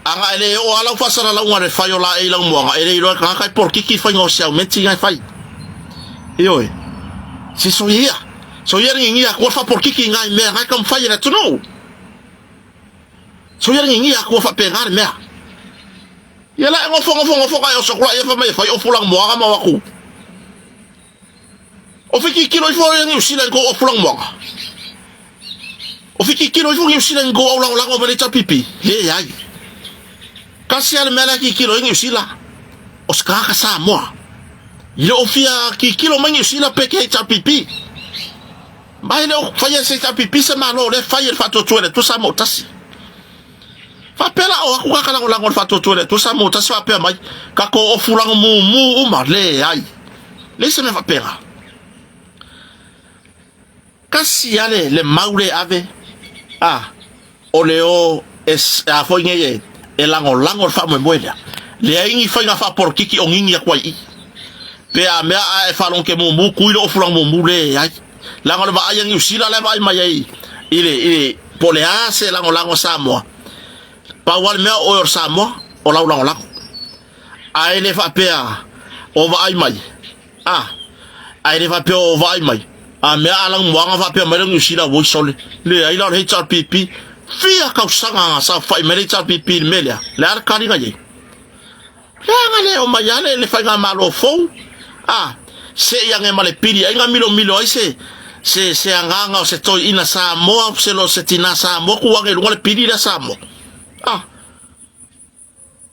Aga e le oo lava lau faasalalauga i le fai o laei i lana moaga, e le iloa e tagata e polokiki le faiga o se aumenti na e fai. Ioe, se soia, soia le ngigia atu o le faapolokiki i nai mea na e taumafai e le atunuu. Soia le ngigia atu ua faapena le mea. Ia la e nofo nofo nofo ka e oso atu la ia fai mai e fai ofu lanumoaga ma o atu. O fitikilo ifo e Niu Sila i kou ofu lanumoaga. O fitikilo ifo Niu Sila i kou au lagolago ma le HRPP. Leai. Kasi a le mea lea kikilo i Niu Sila. O se tagata Samoa. I le o fia kikilo mai Niu Sila pe ke HRPP. Ma e le o faia e se HRPP se Malo o lea e fai e le Faatuatua i le Atua Samoa Tasi. Faapea la o aku kaka lagolago i le Faatuatua i le Atua Samoa Tasi faapea mai, kako ofu lago mumu uma, leai. Leai se mea faapena. Kasi a le, le mau le ave, a, O le o e a foi nei e e lagolago le faamoemoe lea. Leai ni faiga faapolokiki o gigi atu ai i i. Pe a mea a e faalogo ke mumu kui le ofu laga mumu leai. Leaga o le vaai a Niu Sila la e vaai mai ai i le i le po o le a se lagolago a Samoa. Pau lava le mea o oe o le Samoa o lau lagolago. Ae le faapea o vaai mai A, ae le faapea o vaai mai. A mea a lanumoaga faapea mai le Niu Sila ua sole. Leai la o le HRPP. Fia tausaga na saofai mai le HRPP i le mea lea. Le a le taliga i ai? Leaga le o mai a le faigamalo fou. A, se i age ma le pili ai na milomilo ai se se se agaga o se toeaina Samoa se lo se tinā Samoa kū age i luga le pili lea Samoa. Ah.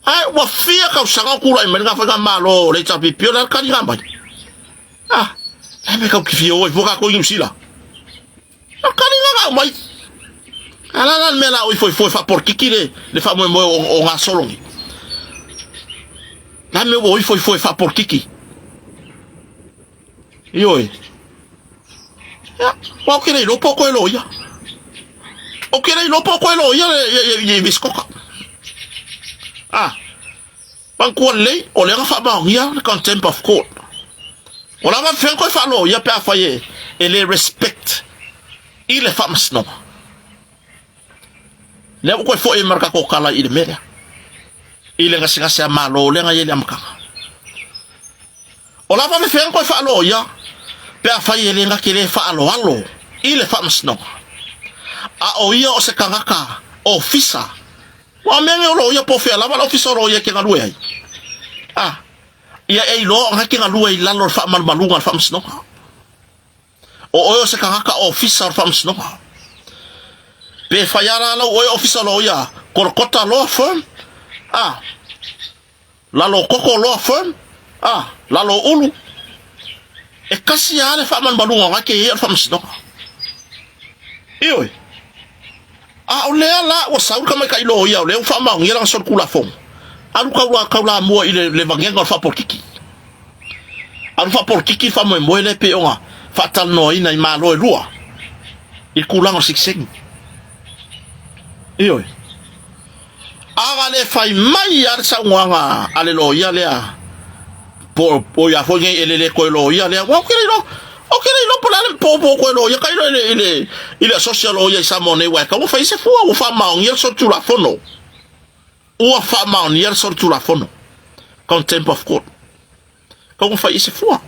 Ae ua fia tausaga o tulai mai le faigamalo o le HRPP o le a le taliga mai. Ah, e me kau ki fia o ai fua kākou i Niu Sila. O le taliga na aumai. A la la le mea la o ifo ifo e faapolikiki le, le faamoemoe o, o gasolo nei. La mea ua ifo ifo e faapolikiki. Ioe. Ia, wa o ke le iloa po o koe loia. O ke le iloa po o koe loia i Viskoka. Ah, manatua lelei, o lea na faamaonia le contempt of court. O la faapefea ona toe faaloia pe afai e, e le respect i le faamasinoga. Lea ua toe foi ai ma le tatou tala i le mea lea. I le gasegase a Malo lea na i ai le amataga. O la faapefea ona toe faaloia pe afai e le na te le faaaloalo i le faamasinoga. A o ia o se tagata ofisa. Ua mea nei o loia po o fea lava le ofisa o loia e te galue ai. A, ia e iloa ona e te galue i lalo o le faamalumaluga a le faamasinoga. O oe o se tagata ofisa o le faamasinoga. Pe fai a la lau oe ofisa loia, Kolokota Law Firm, a, Lalo Koko Law Firm, a, Lalo Ulu, e kasi a le faamalumaluga o na ke i ai o le faamasinoga. Ioe. A o lea la ua sau le tamaitai loia o lea ua faamaonia lana solitulafono, alu tau taulamua i le, le vagega o le faapolokiki. Alu faapolokiki le faamoemoe lea pei ona faatalanoaina i Malo e lua i le tulaga o le sitiseni. Ioe. A na le fai mai lava le saunoaga a le loia lea, po o ia foi nei elele toe loia lea, aua ou te le iloa, ou te le iloa po o le a le po po toe loia tailo i le, i le, i le asosi a loia i Samoa nei, aua e tatau ona fai se fua, ua faamaonia le solitulafono. Ua faamaonia le solitulafono. Contempt of court. Tatau ona fai i se fua.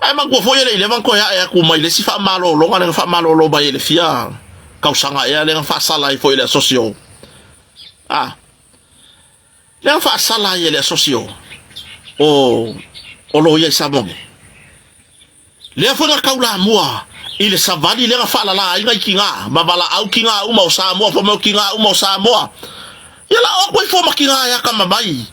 Ae manatua foi e le i leva ona toe ae atu mai le isi faamalologa lea na faamalolo mai e le fia tausaga ea lea na faasala ai foi e le asosi o a lea na faasala ai e le asosi o o o loia i Samoa nei. Lea foi na taulamua i le savali lea na faalala ai nai tina ma valaau tina uma o Samoa fai mai o tina uma o Samoa ia la o atu ai fua ma tina e atamamai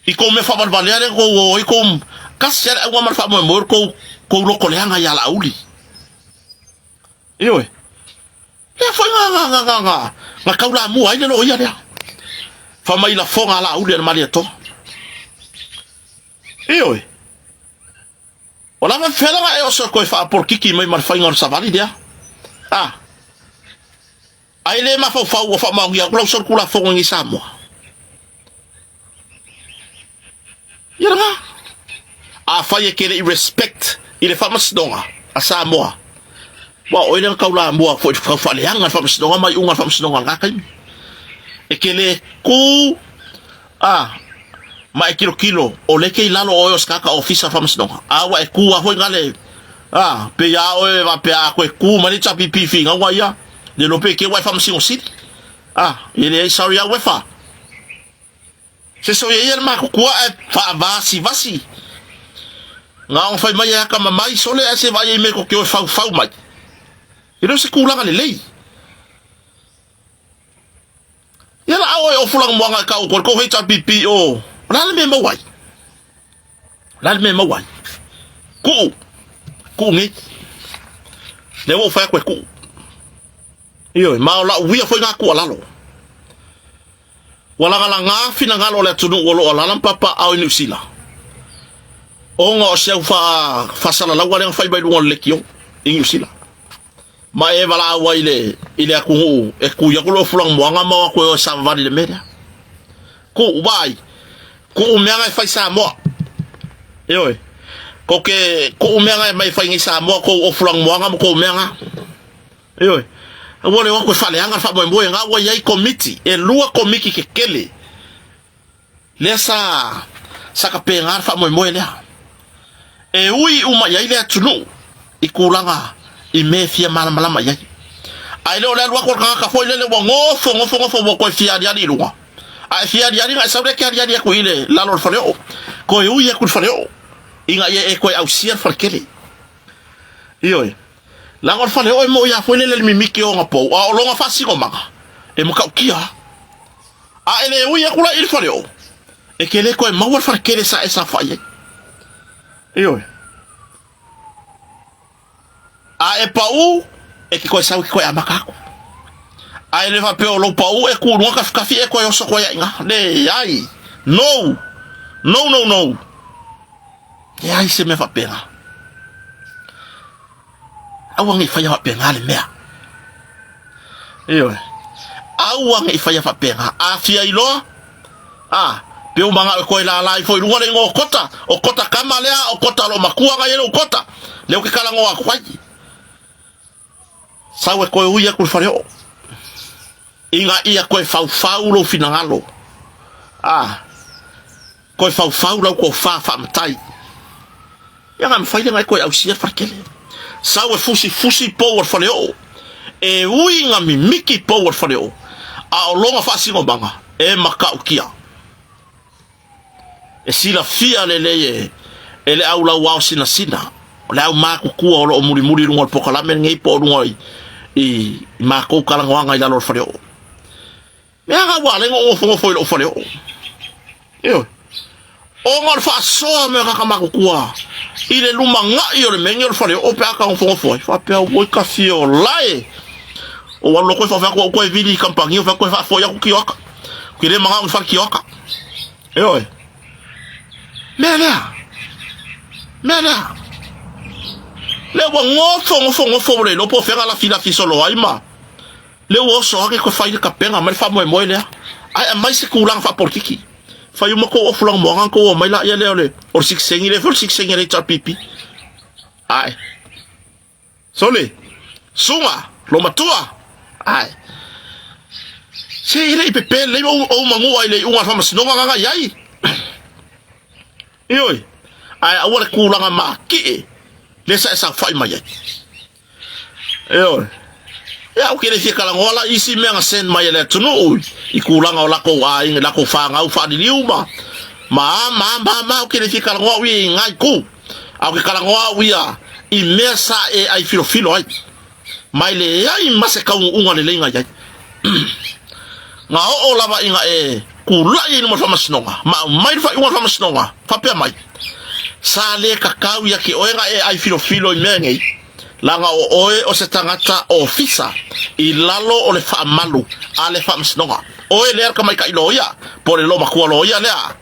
i kou mea faavalevalea lea na tou o ai kou kasi a le auga ma le faamoemoe o le tou kou loto leaga ia Laauli. Ioe. Lea foi na na na na na na taulamua ai le loia lea. Fai mai lafoga a Laauli a le Malietoa. Ioe. Ua lava fela na e oso e toe faapolokiki mai ma le faiga o le savali lea. A. Ai le mafaufau ua faamaonia atu lau solitulafono i Samoa. Ia lena. Afai e te le i respect i le faamasinoga a Samoa, aua o oe lea na taulamua foi i le taufaaleaga le faamasinoga ma iuga o le faamasinoga i lena taimi. E te le tu A, ma e tilotilo, o lea e te i lalo o oe o se tagata ofisa faamasinoga, a ua e tu lava foi gale, a, pei a oe faapea a toe tu mai le HRPP finauga ia, le iloa pe te ua e faamasino sili. A, e leai, sorry a uefa. Se so ia ia le matutua ae faavasivasi. Na ona fai mai e atamamai sole ae se vaai ai me ko te oe faufau mai. E le o se tulaga lelei. Ia la oe o Fulaga-moaga e kau ko le HRPP o, o le a le mea e maua ai? O le a le mea e maua ai? Kuu, kuu nei. Lea ua ou fai atu e kuu. Ioe, ma o lau uia foi ngā tuualalo. Ua lagalagā finagalo o le atunuu o lo o alaala ma papaaao i Niu Sila, ona o se au faasalalauga lea na fai mai luga o le leitio i Niu Sila. Ma e valaau ai le, i le atunuu e tui atu lou fulaga-moaga ma o atu e o e savavali i le mea lea. Tuu, vaai, tuu mea na e fai Samoa. Ioe, kou te tuu mea na e mai fai nei Samoa, kou o fulaga-moaga ma kou mea na. Ioe, aua le o atu e faaleaga le faamoemoe na ua i ai komiti, e lua komiti kekele. Lea sa sa tapena le faamoemoe lea. E ui uma i ai le atunuu i tulaga i mea e fia malamalama i ai. Ae le o le alu atu o le tagata foi lele ua nofo nofo nofo ua toe fia aliali i luga. A e fia aliali na e sau lea e te aliali atu i le lalo o le faleoo. Toe ui atu i le faleoo ina ia e toe ausia le faletele. Ioe. Leaga o le faleoo e moʻi lava foi lele i le mimiti o ona pou, a o lona faasinomaga, e matautia lava. A e le ui atu la i le faleoo, e te le toe maua le faletele sa e saofai ai. Ioe. A e pau, e te toe sau e te toe amata atu. A e le faapea o lou pau e tu i luga tafitafi e toe oso atu ai i ina. Leai. No! No, no, no! Leai se mea faapena. Aua ne i faia faapena le mea. Ioe. Aua ne i faia faapena. A fia iloa, a, pe ua manao e toe lala ifo i luga le igoa o Kota, o Kota kama lea, o Kota loo matua na i ai lou Kota, lea ou te talanoa atu ai. Sau e toe ui atu i le faleoo. Ina ia toe faufau lou finagalo. A, toe faufau lau tofa faamatai. Ia na mafai lea ona e toe ausia le faletele. Sau e fusifusi pou o le faleoo. E ui ina mimiti pou o le faleoo, a o lona faasinomaga e matautia. E silafia lelei e e le au lauao sinasina, o le au matutua o lo o mulimuli i luga o le pokalame lenei po o luga i, i, i matou talanoaga i lalo o le faleoo. Mea aga ua ala ai ona ou nofonofo i lou faleoo. Ioe. Ona o le faasoa mai o tagata matutua i le lumanai o le mea lenei o le faleoo pe a ta nofonofo ai. Faapea, oi ka fia ola e. Ou alu loa koe faafia atu au koe vili i kamupani, ou fai atu koe faafoi atu kioaka. Ou te le manao i fale kioaka. Ioe. Mea lea. Mea lea. Lea ua nofo, nofo, nofo ua le iloa po o fea na lafilafi solo ai ma lea ua oso ake koe fai le kapega mai le faamoemoe lea. Ae aumai se tulaga faapolitiki. Fai uma kou ofu lanumoana ona tou omai laia lea o le o le sikiseini lea foi o le sikiseini a le HRPP. Ae. Sole. Suga. Lo matua. Ae. Se e le i pepe lelei ou, ou manua i le iuga o le faamasinoga nga i ai. Ioe. Ae aua le tulaga matie lea sa e saofai mai ai. Ioe. Ia, ou te le fia talanoa la i isi mea na send mai e le atunuu i tulaga o latou aiga, i latou fanau faaliliu ma ma a ma ma ma, ou te le fia talanoa au ia i na itu. A ou te talanoa au ia i mea sa e ai filofilo ai. Ma e leai ma se taunuuga lelei na i ai. Na oo lava ina e tulai ai i luma o le faamasinoga, ma aumai le faaiuga o le faamasinoga, faapea mai, Sa le tatau ia te oe na e ai filofilo i mea nei, leaga o oe o se tagata ofisa i lalo o le faamalu a le faamasinoga. Oe lea le tamaitai loia, po o le loomatua loia lea.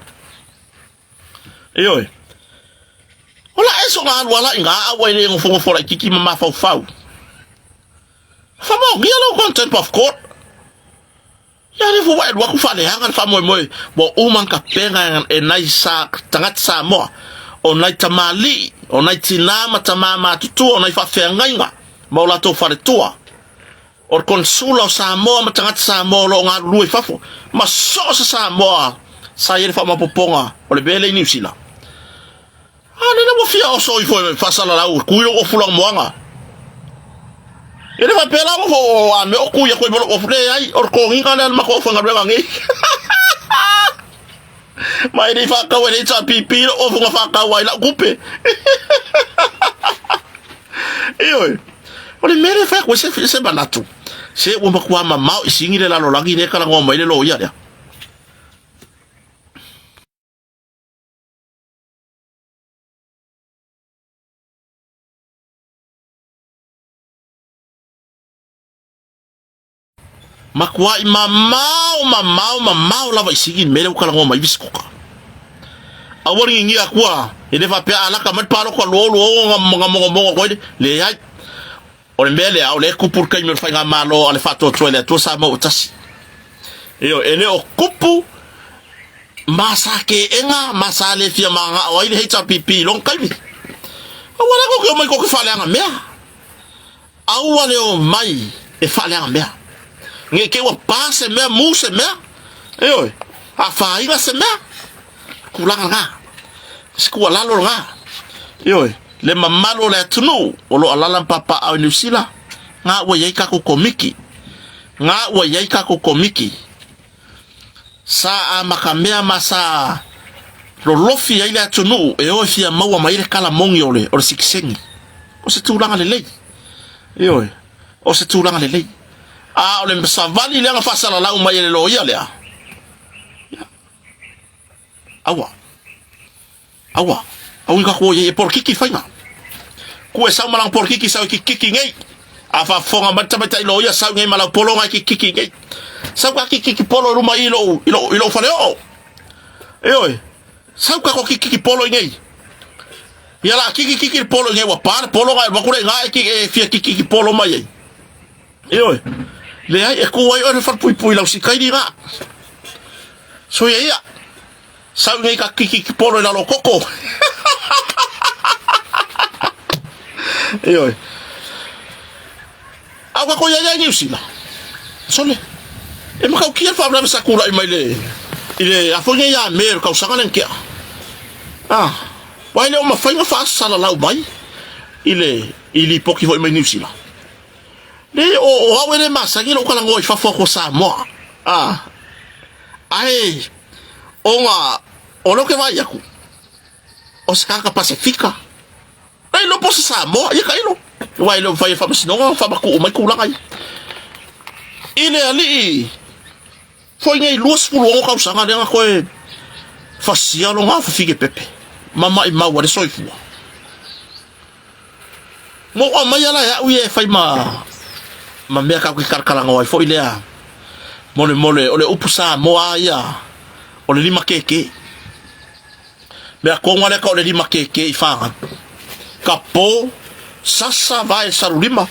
Ioe. O la e soga alu ala i ngā aua e le nofonofo laititi ma mafaufau. Whamaonia lou contempt of court. Ia lea foi ua e alu atu faaleaga le faamoemoe ua uma ona tapena e nai sa, tagata Samoa, o nai tamalii, o nai tinā ma tamā matutua, o nai faafeagaiga ma o latou faletua, o le Konsula o Samoa ma tagata Samoa o lo o galulue i fafo, ma so o se Samoa sa i ai le faamaopoopoga o le mea lea i Niu Sila. A lele ua fia oso ifo e faasalalau e kui lou ofu lanumoana. E le faapea la ua o a mea o kui atu ai ma lou ofu. Leai, o le toniga lea o le matou aufaigaluega nei. Ma e le i faatau e le HRPP lou ofu na faatau ai lau tupe. Ioe, o le mea lea e fai atu ai se, se manatu, se ua matua mamao i sini le lalolagi lea e talanoa mai le loia lea. Matuai mamao, mamao, mamao lava i sigi le mea lea ua talanoa mai ai Visikoka. Aua le ngigia atua, e le faapea a lata mai le palota 2026 na mogomogo atu ai le, leai. O le mea lea, o lea e tupu le taimi o le faigamalo a le Faatuatua i le Atua Samoa ua tasi. Ioe, e le o tupu ma sa keega ma sa le fia manao ai le HRPP i lona taimi. Aua la tou te omai tou te faaleaga mea. Aua le omai e faaleaga mea. Ne i te i ua pa se mea, mu se mea, ioe, afaina se mea. Tulaga lena. Se tuualalo lena. Ioe, le mamalu o le atunuu o lo o alaala ma papaaao i Niu Sila, na ua i ai tatou komiti. Na ua i ai tatou komiti. Sa amatamea ma sa lolofi ai le atunuu e o e fia maua mai ai le tala moni o le, o le sitiseni. O se tulaga lelei. Ioe, o se tulaga lelei. A o le savali lea na faasalalau mai e le loia lea, ia, aua, aua, aua ni tatou o i ai e polokiki faiga. Ku e sau ma lana polokiki sau e kikiki nei. A faafofoga mai le tamaitai loia sau nei ma lau pologa e kikiki nei. Sau ka kikiki polo i luma i lou, i lou, i lou faleoo. Ioe, sau ka kikiki polo i nei. Ia la kiki kiki le polo i nei ua pa le pologa e alu atu lea i ina e, e fia kiki kiki polo mai ai. Ioe, leai e ku ai oe le falepuipui lau sikaini ina. Soia ia, sau nei ka kiki kiki polo i lalo o koko. Ioe. A o kākou iā ia i Niu Sila, sole, e matautia le faalavelave sa tulai mai le, i le a foi nei ia Me o le tausaga lea na tea. A, aua e le o mafai ona faasalalau mai i le, i lipoti foi mai Niu Sila. Le, o, o au e le masani lou talanoa i fafo atu o Samoa. A, ae, ona, o lea ou te vaai atu, o se tagata Pasefika, E iloa po o se Samoa, ia tailo. Aua e le o mafai e le Faamasinoga ona faamatuu mai tulaga ia. I le alii foi nei 26 tausaga lea na toe fasia lona fafine pepe ma maimau ai le soifua. Ma ou aumaia la e au ia e fai ma ma mea tatou te talatalanoa ai foi lea molemole o le upu Samoa lava ia o le limakeke. Mea konga lea ka o le limakeke i whanau. Ka po, sasa vae salulima.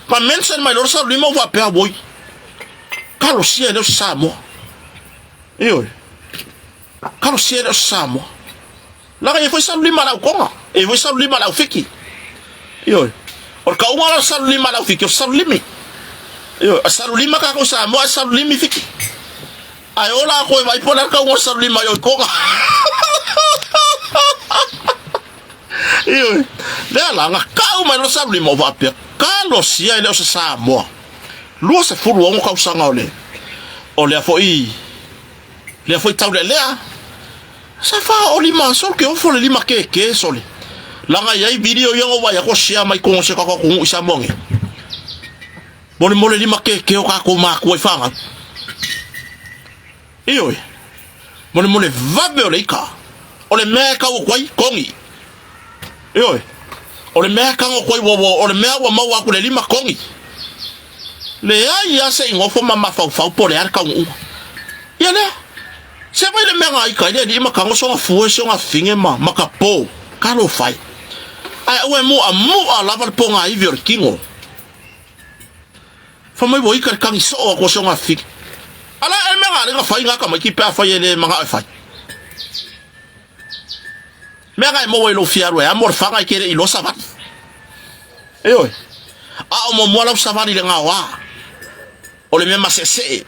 Ma mention mai lora salulima o faapea woi. Kalosia e leo se Samoa. Ioe. Kalosia e leo se Samoa. Laga e foi salulima lau konga. E foi salulima lau fiki. Ioe. O le kauga la salulima lau fiki o salulimi. Ioe. Salulima ka ko Samoa salulimi fiki. Ae ola a koe vai po le kau o salulima i oi konga. Ioe. Lea la, na kau mai lo salulima o faapea, kalosia e le o se Samoa. 26 tausaga o le, o lea foi, lea foi taulealea. Sa faaolima sole ke ofo le lima kēkē sole. Laga i ai video ia na ou vaai atu o share mai totonu o si o tatou atunuu i Samoa nei. Molemole lima kēkē o kākou mākua i whānau. Ioe, molemole vave o le ika. O le mea e kau aku ai, kongi. Ioe, o le mea e kago aku ai, ua, ua, o le mea ua maua aku le lima, kongi. Leai a se i nofo ma mafaufau po o le a le kaunuuga. Ia lea, se vai le mea nga ika i le alii ma kago soga fue soga fine ma, ma ka po, ka lo fai. Ae aua e mu'amu'a lava le pogaivi o le kino. Fai mai ua ika le kagi soo atu o se gafili. Ala e mea ngā lenga fai ngā tamaiti pe a fai e le manao e fai. Mea ngā e maua i lou fia alu e amo le whanga i ke le iloa savali. Ioe. A o muamua lau savali le gaoa. O le mea maseesee.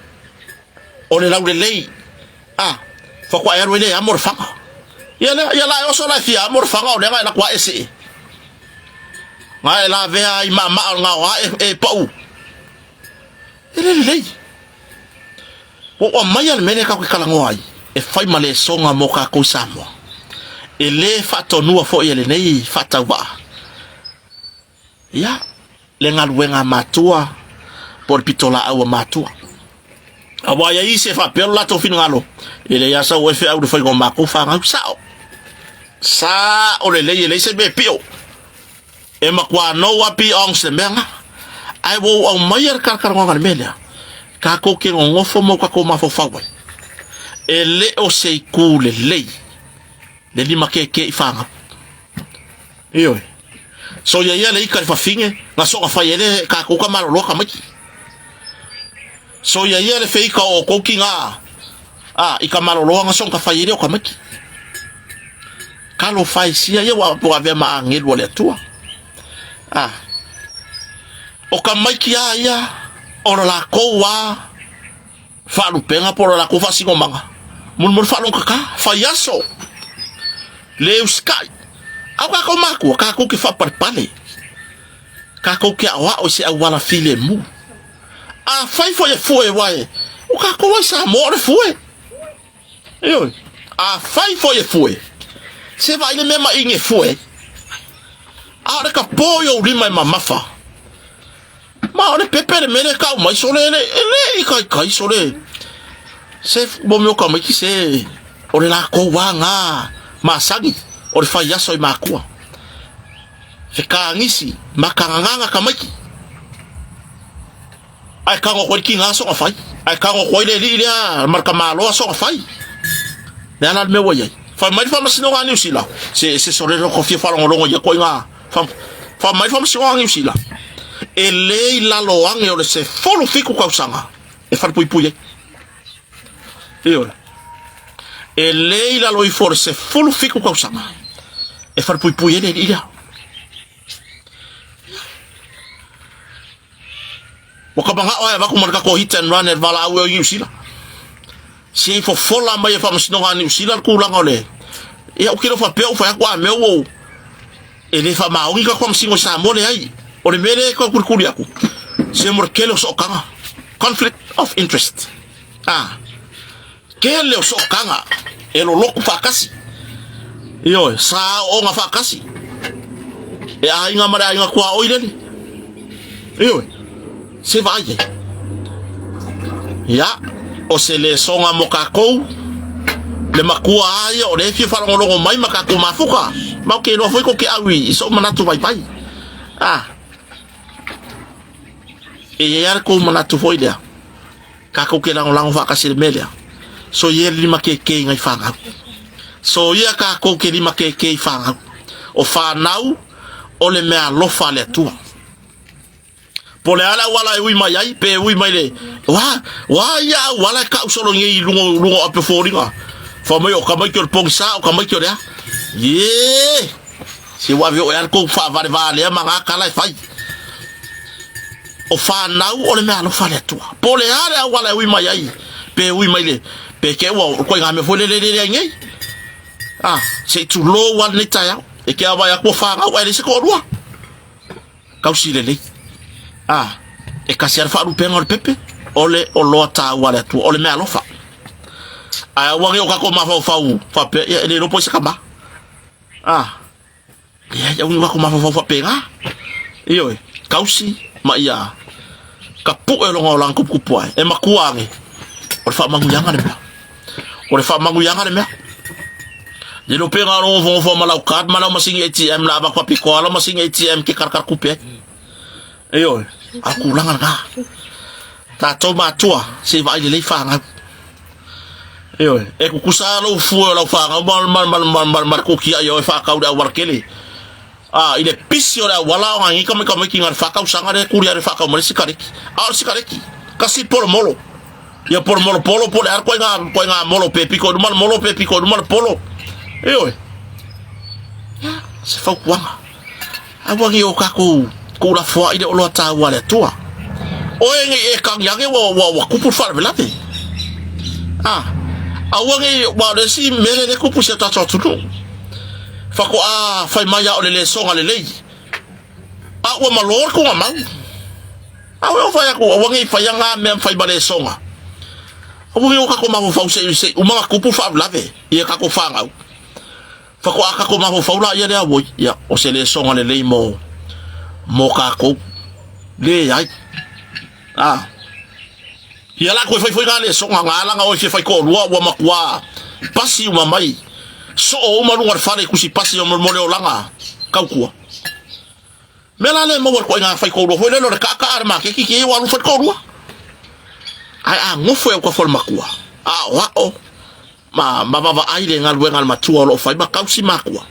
O le laulelei. A, faatoa e alu ai lea e amo le fanga. Ia lea, ia la e oso la e fia amo le fanga o lea e laku ae see. Nga e lavea ai maamaa o le gaoa e, e pau. E le lelei. Ua ou aumaia le mea lea tatou te talanoa ai, e fai ma lesoga mo tatou i Samoa. E le faatonua foi e lenei faatauvaa. Ia, le galuega a matua po o le pitolaau a matua. Aua ia isi e faapea lo latou finagalo, e leai lava sau efe au i le faiga o matou fanau. Sao! Sao lelei e leai se mea e pio. E matua nou a pi ongs le mea nga. Ae ua ou aumaia le talatalanoaga i le mea lea, tatou te nonofo ma o tatou mafaufau ai. E le o se itu lelei le limakēkē i fanau. Ioe. So ia ia le ika le fafine, na soka fai e le kākou ka maloloa tamaiti. So ia ia le feika o kou ki ngā, a, i ka maloloa na soka fai e le o tamaiti. Kalo fai sia ia ua ua avea ma angelu a le Atua. A, o ka maiki a ia, o la lākou a, faalupega po o le latou faasinomaga, molimoli faalogotata, faiaso, le usitai. A o tatou matua, tatou te faapalepale, tatou te aoao i se auala filemu. Afai foi e fue aua e, o tatou ai Samoa o le fue. Ioe, afai foi e fue, se vaai le mea maʻi e fue. A o le kapo i ou lima e mamafa. Ma o le pepe le mea lea e kau mai sole e le e le ikaika sole. Se mo mea o tamaiti se o le latou lava na masani o le fai aso i matua. Fekagisi ma kagagaga tamaiti. Ae tago atu ai le tiga soona fai. Ae tago atu ai le alii lea ma le tamaloa soona fai. Le a la le mea ua i ai? Fai mai le faamasinoga a Niu Sila, se, se sole loko fia faalogologo i ia ituaiga Fai mai le faamasinoga a Niu Sila, e le i lalo ane o le 17 tausaga e falepuipui ai. Ioe. E le i lalo ifo o le 17 tausaga e falepuipui ai le alii lea. Ua ka manao ae avatu ma le tatou hit and run e le valaau ea o Niu Sila. Se i fofola mai e faamasinoga a Niu Sila le tulaga o le... Ia, ou te le o faapea ua fai atu a mea ua ou... E le faamaoni tatou faamasino i Samoa, leai. O le mea lea e tau kulikuli atu, se mo le tele o sootaga. Conflict of interest. Ah. Tele o sootaga e lolotu faatasi. Ioe, saoaoga faatasi. E aiga ma le aiga tuaoi lele. Ioe, se vaai ai. Ia, o se lesoga mo tatou, le matua a ia o lea e fia faalogologo mai ma tatou mafuta. Ma ou te iloa foi tou te au i sou manatu vaivai. Ah, e i ai lava le tou manatu foi lea. Tatou te lagolago faatasi i le mea lea. Soia le limakēkē i nai fanau. Soia tatou te limakēkē i fanau. O fanau o le meaalofa a le Atua. Po o le a le auala e ui mai ai, pe ui mai le, wa, wa ia auala e kau solo nei i luga, luga o ape foliga. Fai mai o tamaiti o le pogisa, o tamaiti o le a. Ie! Se ua ave oe a le kou faavalevalea ma ngā kala e fai. O whanau o le mea alofa le Atua. Po o le a le auala e ui mai ai, pe ui mai le, pe ke ua koe ngā mea foi le le le le ai nei. Ah, se i tulou a lenei taeao. E ke awa e aku o whanau ai le se toalua. Kausi lelei. Ah, e kasi a le whaalupenga o le pepe, o le oloa tāua le Atua, o le mea alofa. Ae aua nei o kākou mafaufau faapea, ia e le iloa po o ai se tama. Ah, leai, aua ne i o kākou mafaufau faapena. Ioe, kausi ma ia ka puʻe o lona olaga tuputupu ae, e matua ane, o le faamanuiaga le mea. O le faamanuiaga le mea. Le iloa pea na o lou nofonofo ma lau card ma lau masini ATM la avatu faapitoa lau masini ATM ke karakara tupe ai. Ioe, a o tulaga lena. Tatou matua, se i vaai lelei fanau. Ioe, e tutusa lou fue o lau fanau ma, ma, ma, ma, ma, ma le kukiaʻi o e whakau le auala kele. A, i le pisi o le auala o ngā ngika mai tamaiti ngā le whakausaga le kuri a le whakau ma le sikareki. A o le sikareki, kasi polo molo. Ia polo molo polo pole ara koe ngā, koe ngā molo pe piko i luma le molo pe piko i luma le polo. Ioe, ia, se fautuaga. Aua nei o kākou kuulafoaʻi le oloa tāua a le Atua. Oe nei e kagi ake ua, ua, ua kupu le faalavelave. A, aua nei, ua o le isi mea lea e kupu i si o tātou atunuu. Faatoa fai mai a o le lesoga lelei. A ua malo le tugamau. A ua fai atu, aua nei faia ngā mea fai ma lesoga. Aua nei o kākou mafaufau se i, se i uma na kupu le faalavelave i a kākou whānau. Faatoa tatou mafaufau laia lea oi, ia, o se lesoga lelei mo, mo kākou. Leai. A. Ia la koe fai foi ngā lesoga, ngā alanga oi fia fai toalua ua matua pasi uma mai. Soo uma luga o le fale i kusi pasi o mo le olaga kautua. Mea la lea e maua i le ituaiga fai toalua foi lele o le kaakaa a le maketi kēia ua alu fai toalua. Ae a nofo i autafa o le matua, aoao, Ma, ma vaavaai le galuega a le matua o lo o fai ma tausi makua.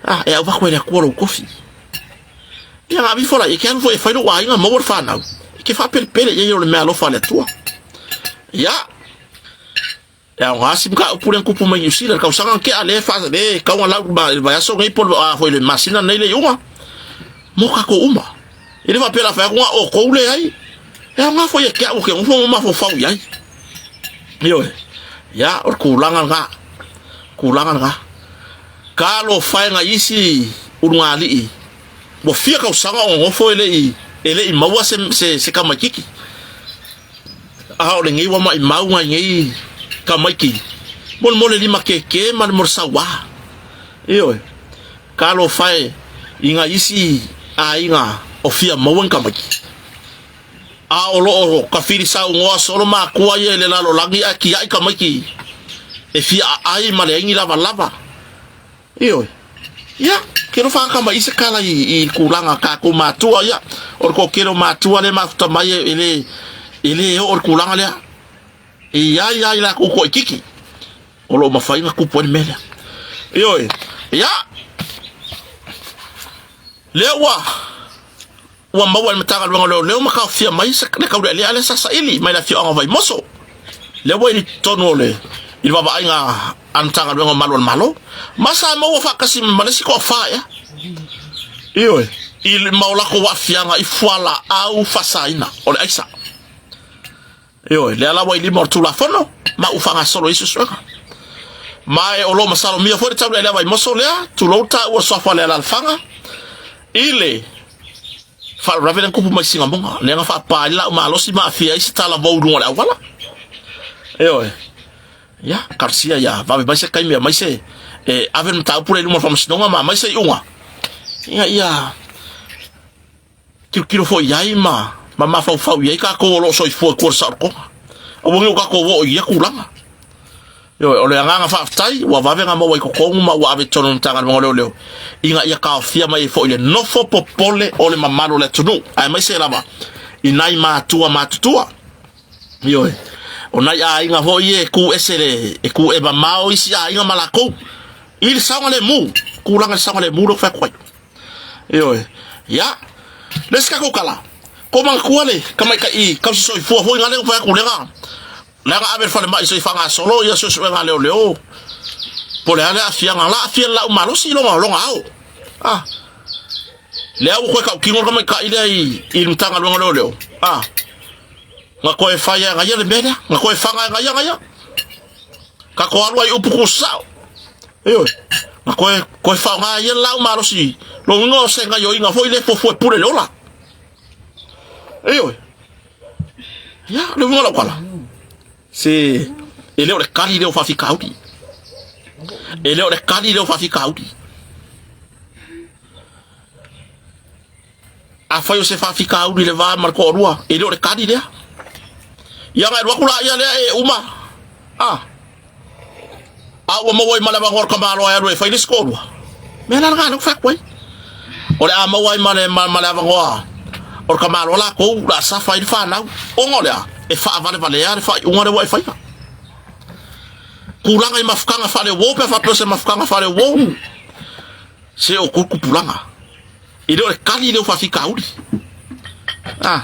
A, e avatu e le Atua lou tofi. Ia na avifo la, e ke alu foi e fai lou aiga maua le fanau. E ke faapelepele i ai o le mea alofa a le Atua. Ia, e aoga si mataupu lea na tupu mai Niu Sila, le tausaga na tea lea e fa, lea e tau na lau i le vaiaso nei po o le, a foi le masina nei le iuga. Mo tatou uma. E le faapea la fai atu na outou leai. E aoga foi ia te au ke nofo ma mafaufau i ai. Ioe. Ia, o le tulaga lena. Tulaga lena. Talofa e nai isi ulugalii ua fia tausaga o nonofo e le i, e le i maua se, se, se tamaititi. A o lenei ua maimau nai nei tamaiti mo le, mo le limakēkē ma le, mo le sauā. Ioe. Talofa e. i nai isi aiga o fia maua ni tamaiti. A o lo o tafili saunoa solo matua ia i le lalolagi ae tiai tamaiti e fia aai ma leai ni lavalava. Ioe. Ia, ke alofa aka mai i se kala i, i tulaga tatou matua, ia, o le toatele o matua lea e mafuta mai e le, e le oo i le tulaga lea. E i ai lava i latou toaitiiti o lo o mafai ona tupu ai le mea lea. Ioe. Ia, lea ua ua maua e le Matagaluega o Leoleo ma taofia mai le taulealea lea sa saili mai le afioaga o Vaimoso. Lea ua i totonu o le i le vaavaaiga a le Matagaluega o Malu a le Malo. Ma sa maua faatasi ma le isi toafa ea. Ioe, i ma o latou aafiaga i fualaau faasaina o le aisa. Ioe, lea la ua i lima o le Tulafono ma ua faagasolo ai suesuega. Ma e o lo o masalomia foi le taulealea Vaimoso lea, tulou le taua o le suafa o le alaalafaga, i le faalavelave lea na tupu mai Sinamoga, lea na faapa ai le laau malosi ma aafia ai se talavou i luga o le auala. Ioe, ia, talosia ia vave mai se taimi e aumai se, e ave le mataupu lea i luma o le Faamasinoga ma aumai se iuga, ina ia tilotilo foi i ai ma ma mafaufau i ai tatou o lo o soifua i tua o le saolotoga. Aua ne i o tatou oo i ia tulaga. Ioe, o le agaga faafetai ua vave ona maua i totonu ma ua ave i totonu o le Matagaluega o Leoleo ina ia taofia mai ai foi le nofo popole o le mamalu o le atunuu, aemaise lava i nai matua matutua. Ioe, o nai aiga foi ia e tu ese le, e tu e mamao isi aiga ma latou i le saogalemu, tulaga i le saogalemu lea ou te fai atu ai. Ioe. Ia. Le isi tatou tala, ko manatua le tamaitai tausi soifua foi na lea ua fai atu lea na lea na ave i le falemai se i faagasolo ia suesuega a leoleo po o le a le aafiaga la aafia le laau malosi lona lona ao. Ah. Lea ua toe tautino le tamaitai lea i i le Matagaluega o Leoleo. Ah. Na toe fai e ia le mea lea. Na toe faga e ia ia. Tatou alu ai i upu tusao. Ioe. Na koe, koe faaaoga ai ia le laau malosi. Lona uiga o se gaioiga foi lea e fuafua e pule le ola. Ioe. Ia, le uiga o lau tala. Se, e le o le kali lea o faafitauli. E le o le kali lea o faafitauli. Afai o se faafitauli le va ma le toalua, e le o le kali lea. Ia ona e alu atu laia lea e uma. A. A ua maua ai ma le avanoa o le tamaloa e alu e fai le isi toalua. Mea la lena lea ua fai atu ai. O le a maua ai ma le, ma, ma le avanoa o le tamaloa latou o le a safa ai le fanau. Ona o le a? E faavalevalea le faaiuga lea ua e faia. Tulaga i mafutaga faale-uo pe a faapea o se mafutaga faale-uo. Se o kou tupulaga. E le o le kali lea o faafitauli. A.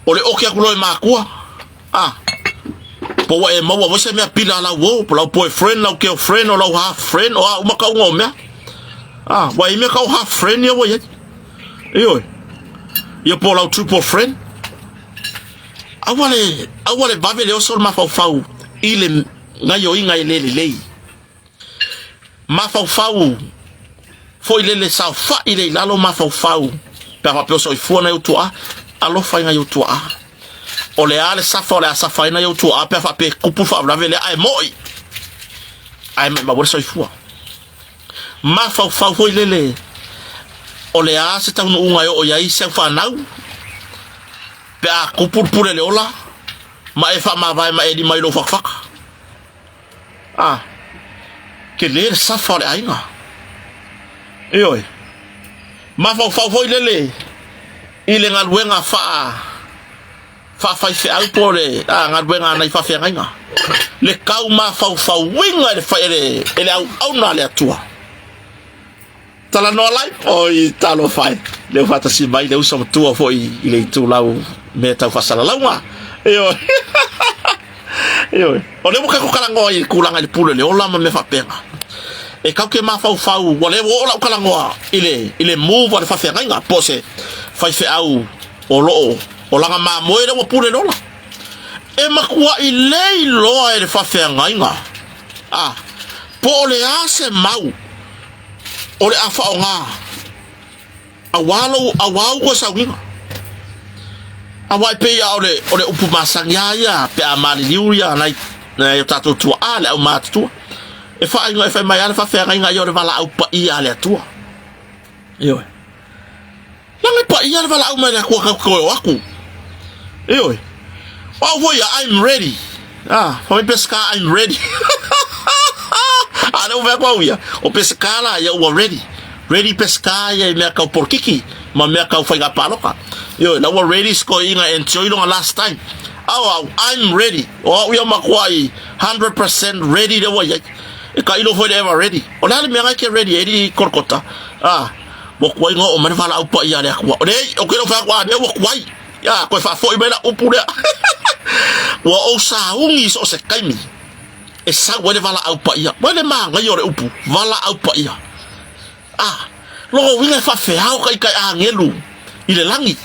O le oki atu loa e matua. A. Po ua e maua foi se mea pila a lau uo, po lau boyfriend, lau girlfriend, o lau half friend, o a uma tauga o mea. A, ua i ai mea tau half friend ia ua i ai. Ioe. Ia po o lau triple friend. Aua le, aua le vave le oso o le mafaufau i le gaioiga e le lelei. Mafaufau foi lele saofai lea i lalo mafaufau pe a faapea o soifua nai ou tuaa, alofa i nai ou tuaa. O le a le safa o le a safa ai nai ou tuaa pe a faapea e tupu le faalavelave lea ae moi ae maimau ai le soifua. Mafaufau foi lele o le a se taunuuga e oo i ai si au fanau pe a tupu le pule le ola ma e faamavae ma e lima i lou fatafata. A, tele le safa o le aiga. Ioe. Mafaufau foi lele i le galuega faa faafaifeau po o le a, galuega a nai faafeagaiga. Le tau mafaufauina e le, e le, e le auauna a le Atua. Talanoa live? Oi, talofa e. Lea ua faatasi mai le uso matua foi i le itulau mea tau faasalalauga. Ioe. Ioe. O lea ua tatou talanoa i tulaga i le pule o le ola ma mea faapena. E tatou te mafaufau, ua lea ua oo lau talanoa i le, i le move a le faafeagaiga, po o se faifeau o lo o, o lana mamoe lea ua pule le ola. E matuai le iloa e le faafeagaiga, a, po o le a se mau o le a faaaoga aua lou aua au toe sauniga. Aua e pei lava o le, o le upu masani lava ia pe a maliliu ia nai, nai o tatou tuaa le aumatutua. E faaiga e fai mai lava le faafeagaiga ia o le valaau paia a le Atua. Ioe. Leaga e paia le valaau mai le Atua tatou te toe o atu. Ioe. O au foi ia, I'm ready. Ah, fai mai Peseta, I'm ready. A lea ua fai atu au ia, o Peseta la ia ua ready. Ready Peseta ia i mea tau polokiki ma mea tau faiga palota. Ioe, la ua ready si toeaina e enjoy lona last time. A o au, I'm ready. O au ia matuai 100% ready lea ua i ai. E tailo foi le ever ready. O le a le mea na e te ready ai i Kolokota? Ah, ua tuai ona oo mai le valaau paia a le Atua. Leai, ou te le o fai atu, a lea ua tuai. Ia, toe faafoi mai lau upu lea. Ua ou sauni i so o se taimi e sau ai le valaau paia. Ua le manaia o le upu, valaau paia. Ah, lona uiga e faafeao taitai agelu i le lagi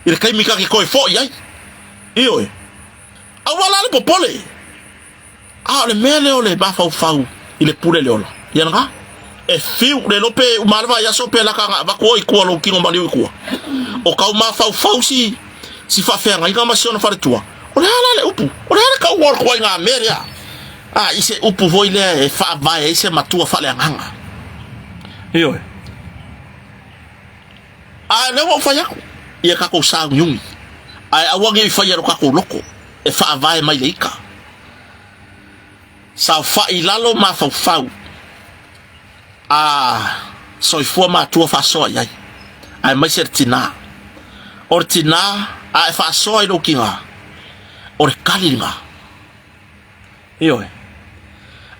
i le taimi ta te toe foi ai. Ioe. Aua la le popole. A o le mea lea o le mafaufau i le pule le ola, ia lena. E fiu, le iloa pe uma lava le vaiaso pe laka ana avatu oe i tua lou tino maliu i tua. O kau mafaufau si, si faafeagaiga ma si ona faletua, o le a la le upu? O le a le tauga o le ituaiga mea lea? A, i se upu foi lea e faavae ai se matua faaleagaga. Ioe. A o lea ua ou fai atu, ia tatou sauniuni, ae aua ne i faia e lo tatou loto e faavae mai le ita. Saofai i lalo mafaufau a soifua matua faasoa i ai, aemaise le tina. O le tina a e faasoa i lou tina, o le tali lena. Ioe.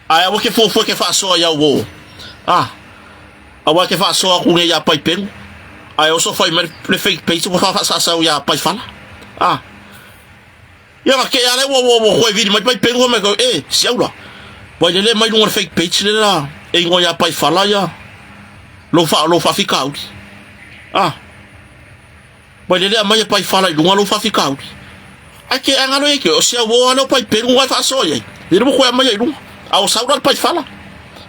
Ae aua ke fuafua ke faasoa i au uo. Ah, aua ke faasoa atu nei iā Paipenu, ae oso fai mai le fake page ua faasaasau iā Paifala. Ah, ia na kea lea ua ua ua koe vili mai Paipenu fai mai koe, e, siaula, wailele mai luga o le fake page le la e igoa iā Paifala ia lou faa lou faafitauli. Ah. Mai lelea mai e Paifala i luga lou faafitauli. Ae ke ae galo ia ke o sia uo ale o Paipelu ngai faasoa i ai. Ia le koe aumai i luga. A o sau la le Paifala.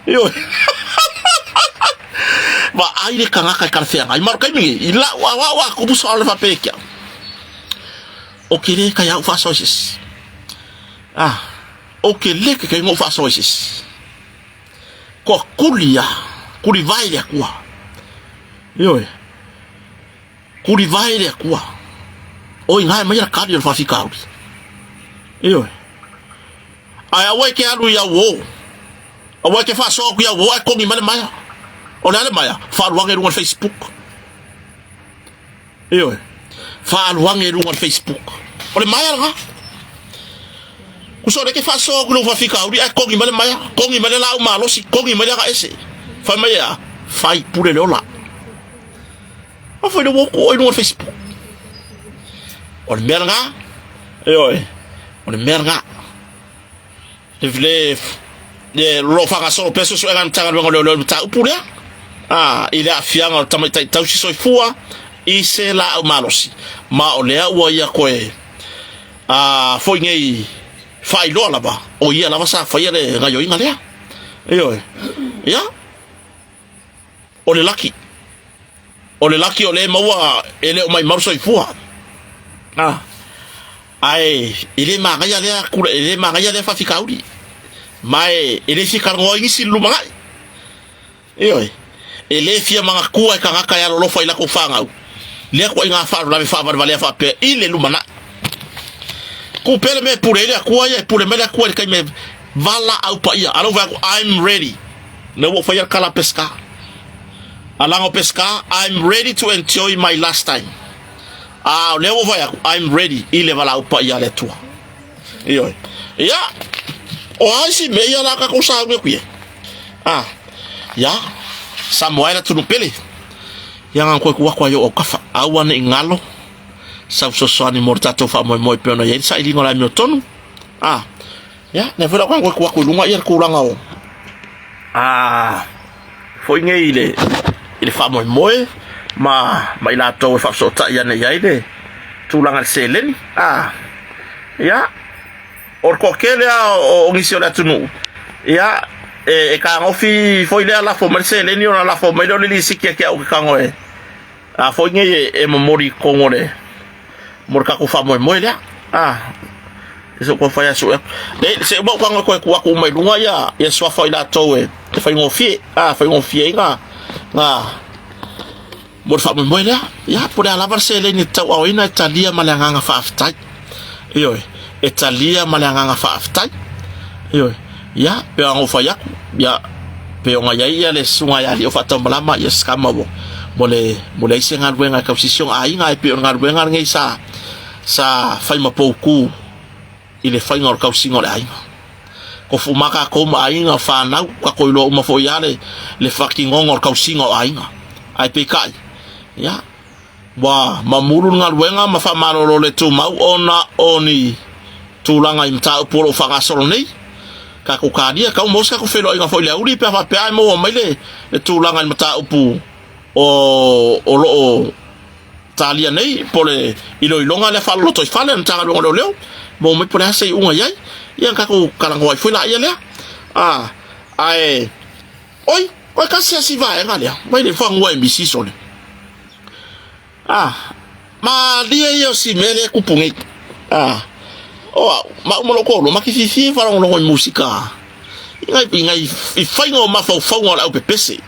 Ioe. Vaai le tagata e talafeagai. Ma o le taimi nei, i lau aoao a tupu soa le faapea ia te au. Ou te le kai au faasoa i se isi. Ah, ou te le kai ou faasoa i se isi. Toatuli a, tulivae le Atua. Ioe. Tulivae le Atua. O i ina e mai ana kali o le faafitauli. Ioe. Ae aua e te alu i au o. Aua e te faasoa atu i au o ae kogi mai le maea. O le a le maea? Faaluage i luga o le Facebook. Ioe. Faaluage i luga o le Facebook. O le maea lena. Kusa o lea e te faasoa atu i lou faafitauli ae kogi mai le maea, kogi mai le laau malosi, kogi mai le agaese. Fai mai e a? Fai pule le ola. A foi le ua oe i luga o le Facebook. O le mea lena, ioe, o le mea lena. Le, le, le lo faagasolo pea suesuega a le Matagaluega o Leoleo i le mataupu lea, a, i le aafiaga o le tamaitai tausi soifua i se laau malosi. Ma o lea ua ia toe a, foi nei faailoa lava, o ia lava sa faia le gaioiga lea. Ioe, ia, o le laki. O le laki o lea e maua e le o maimau le soifua. A, ae e le manaia lea kula, e le manaia lea faafitauli. Ma e, e le fia talanoa ai nisi i le lumanai. Ioe, e le fia manatua e tagata e alolofa i latou fanau lea ituaiga faalavelave faavalevalea faapea i le lumanai. Tuu pea le mea e pule ai le Atua ia, e pule mai le Atua i le taimi e valaau paia. A lea ua fai atu, I'm ready. Lea ua ou faia le tala a Peseta. Alaga o Peseta, I'm ready to enjoy my last time. A o lea ua fai atu, I'm ready i le valaau paia a le Atua. Ioe. Ia, o a isi mea ia la tatou sauni atu i ai? Ah, ia, Samoa e le atunuu pele. Ia na toe tuu atu ai o autafa. Aua ne i galo sau fesoasoani mo le tatou faamoemoe pei ona i ai le sailiga o le amiotonu. Ah, ia, lea foi la ua toe tuu atu i luga ia le tulaga o a foi nei i le i le faamoemoe ma ma i latou e faafesootai ane i ai le tulaga i le seleni. Ah, ia, o le toatele lava o nisi o le atunuu, ia, e, e tagofi foi lea lafo mai le seleni ona lafo mai lea o le lisiti ia te au ke tago e a foi nei e, e momoli i totonu o le mo le tatou faamoemoe lea. A, e se ua fai asu ea. Le, se uma ua koe tuu atu uma i luga ia, ia suafa o i latou e, e faigofie, a, faigofie ai ngā, ngā, Mo le faamoemoe lea, ia, po o le a lava le seleni e tauaoina e talia ma le agaga faafetai. Ioe, e talia ma le agaga faafetai. Ioe, ia, pei ona ou fai atu, ia, pei ona i ai ia le susuga ia Alii o Faataumalama, ia se kama ua, mo le, mo leai se galuega e tausi si ona aiga, ae pei o le galuega lenei sa, sa fai ma poutu i le faiga o le tausiga o le aiga. Tofu uma tatou ma aiga, fanau, tatou iloa uma foi lava le, le faatinoga o le tausiga o aiga. Ae peitai, ia, ua mamulu le galuega ma faamalolo le tumau ona o ni tulaga i mataupu o lo o faagasolo nei. Tatou talia, tau maua se tatou feiloaiga foi i le aoauli pe a faapea e maua mai le, le tulaga i le mataupu o, o lo o talia nei po o le iloiloga lea faalolotoifale a le Matagaluega o Leoleo, maua mai po o le a se iuga i ai, ia ona tatou talanoa ai foi laia lea. A, ae, oi, oi tasi lava si vaega lea, mai le fanua e misi sole. A, malie ia o si mea lea e tupu nei. A, o au, ma au ma lou toalua, ma te fiafia e faalogologo i musika, i nai, i nai, i faiga o mafaufauga o le aupepese.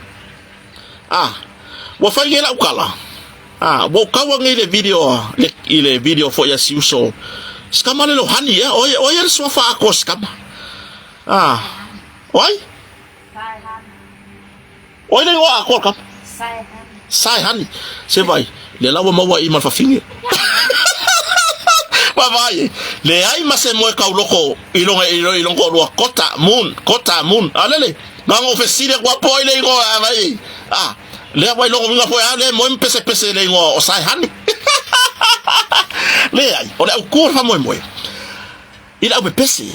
A, ua fai nei lau tala. A, ua ou taua nei i le video, le, i le video foi a si uso. Sikama le lohani, ea, o ai, o ai le suafa atoa sikama. A, o ai? O ai le igoa atoa o le kama? Saehani. Se vai, lea la ua maua i ma le fafine. Vaavaai e, leai ma se moe tauloko i lona, i lona toalua, Kota, Moon, Kota, Moon. A lele, na ona ou fesili atu lava po o ai le igoa, a vai, a, lea ua i lona uiga foi a lea e moe ma pesepese i le igoa o Saehani. Leai, o le autu o le faamoemoe, i le aupepese.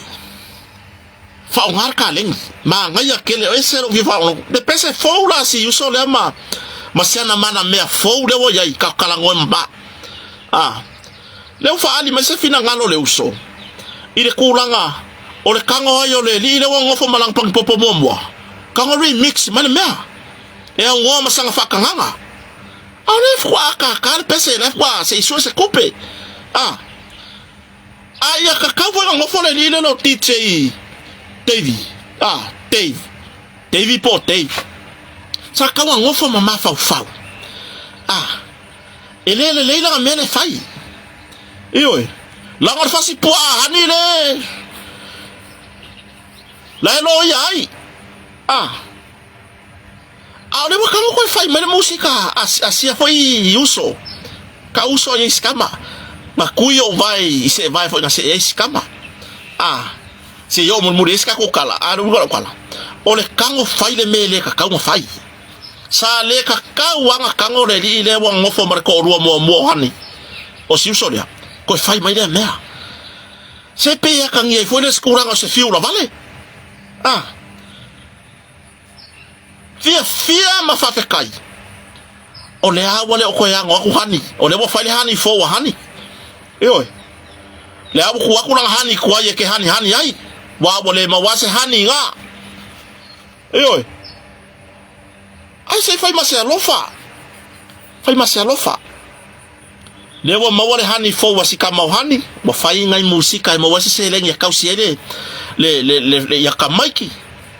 Faaaoga le kaleni. Manaia tele, ese lou fia faalogologo. Le pese fou la si uso lea ma ma si ana mana mea fou lea ua i ai ka talanoa ma a. Lea ua faaali mai se finagalo le uso i le tulaga o le tago ai o le alii lea ua nofo ma lana pagipopo muamua. Tago remix mai le mea e aunoa ma sana faatagaga. A o lea faatoa ataata le pese, lea faatoa se i sue se tupe. A. A ia kakau foi nofo le alii lea o DJ Davey. Ah, Dave. Davey po o Dave. Sa tau nofo ma mafaufau. Ah, e le lelei lana mea le fai. Ioe, laga o le fasi puaa hani le la e loia ai. Ah, A o lea ua tago koe fai mai le musika a, a sia foi i uso. Ka uso ai si kama. Na kui ou vae i se vae foi na see ai si kama. A, se i oo mulimuli ai si tatou kala, a le uiga o lau kala, o le tago fai le mea e le tatau ona fai. Sa le tatau lava ona tago le alii lea ua nofo ma le toalua muamua o Hani, o si uso lea, toe fai mai lea mea. Se pei e atagia ai foi le isi tulaga o se fiu lavale. A. Fiafia ma faafetai. O lea ua le o toe ano atu hani. O lea ua fai le hani fou a hani. Ioe. Lea ua tuu atu lana hani tuai e ke hanihani ai. Ua ua le maua se hani i gā. Ioe. Ai se i fai ma se alofa. Fai ma se alofa. Lea ua maua le hani fou a si tama o Hani, ua fai nai musika e maua ai se seleni e tausi ai le, le, le, le, le ia tamaiti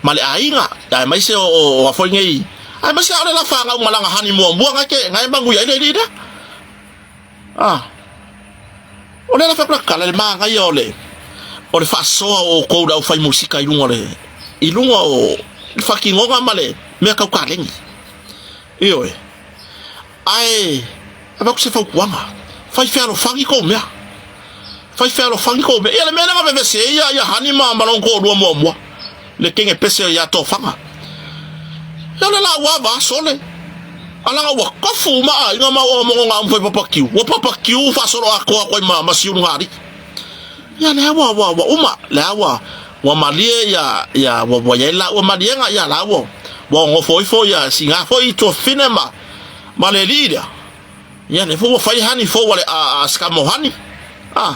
ma le aiga, aemaise o, o, o a foi nei, aemaise ʻaʻole la fanau ma lana hani muamua na ke, na e manuia ai le alii lea. Ah. O lea la fai atu la tala, le manaia o le, o le faasoa o outou le aufai musika i luga o le, i luga o le faatinoga ma le mea tau kaleni. Ioe. Ae avatu se fautuaga, fai fealofani kou mea. Fai fealofani kou mea. Ia le mea lea na vevesi ai ia, ia Hani ma, ma lona toalua muamua, le kene pese ia Tofaga. Ia o le laua ava sole. A laga ua tofu uma aiga ma o mogo na fai papakiu. Ua papakiu faasolo atoa atu ai ma, ma Siulugalii. Ia lea ua, ua, ua uma, lea ua, ua malie ia, ia, ua, ua i ai laua maliega, ia la ua, ua nofo ifo ia siga foi i tuafafine ma, ma le alii lea. Ia lea foi ua fai hani fou a le, a, a Sikama o Hani. A,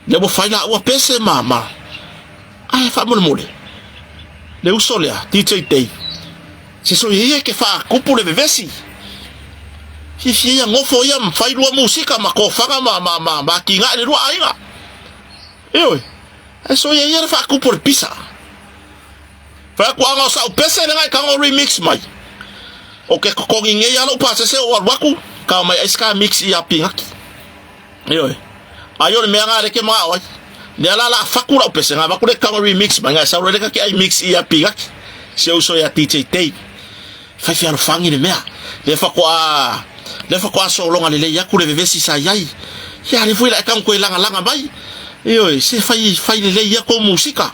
lea ua fai laua pese ma, ma, ae faamolemole, le uso lea, DJ Dave, se soia ia e ke faatupu le vevesi. Fiafia ia nofo ia ma fai lua musika ma tofaga ma, ma, ma, ma atinae le lua aiga. Ioe, ae soia ia le faatupu o le pisa. Fai atu ana o sa'u pese le ngai tago remix mai. O ke totogi nei a lou pasese ou alu atu, ka omai ai se ka mix ia pinati. Ioe. Ai o le mea na leke ma ai. Lea la la faku lau pese nga vaku le kanga remix mai nga sau le ka ke ai mix ia pinati. Se uso ia DJ Dave. Fai fealofangi le mea. Le fakoa le fakoa sologa lelei atu le vevesi sa iai. Ia le foi la e kanga koe lagalaga mai. Ioe, se fai fai lelei ia kou musika.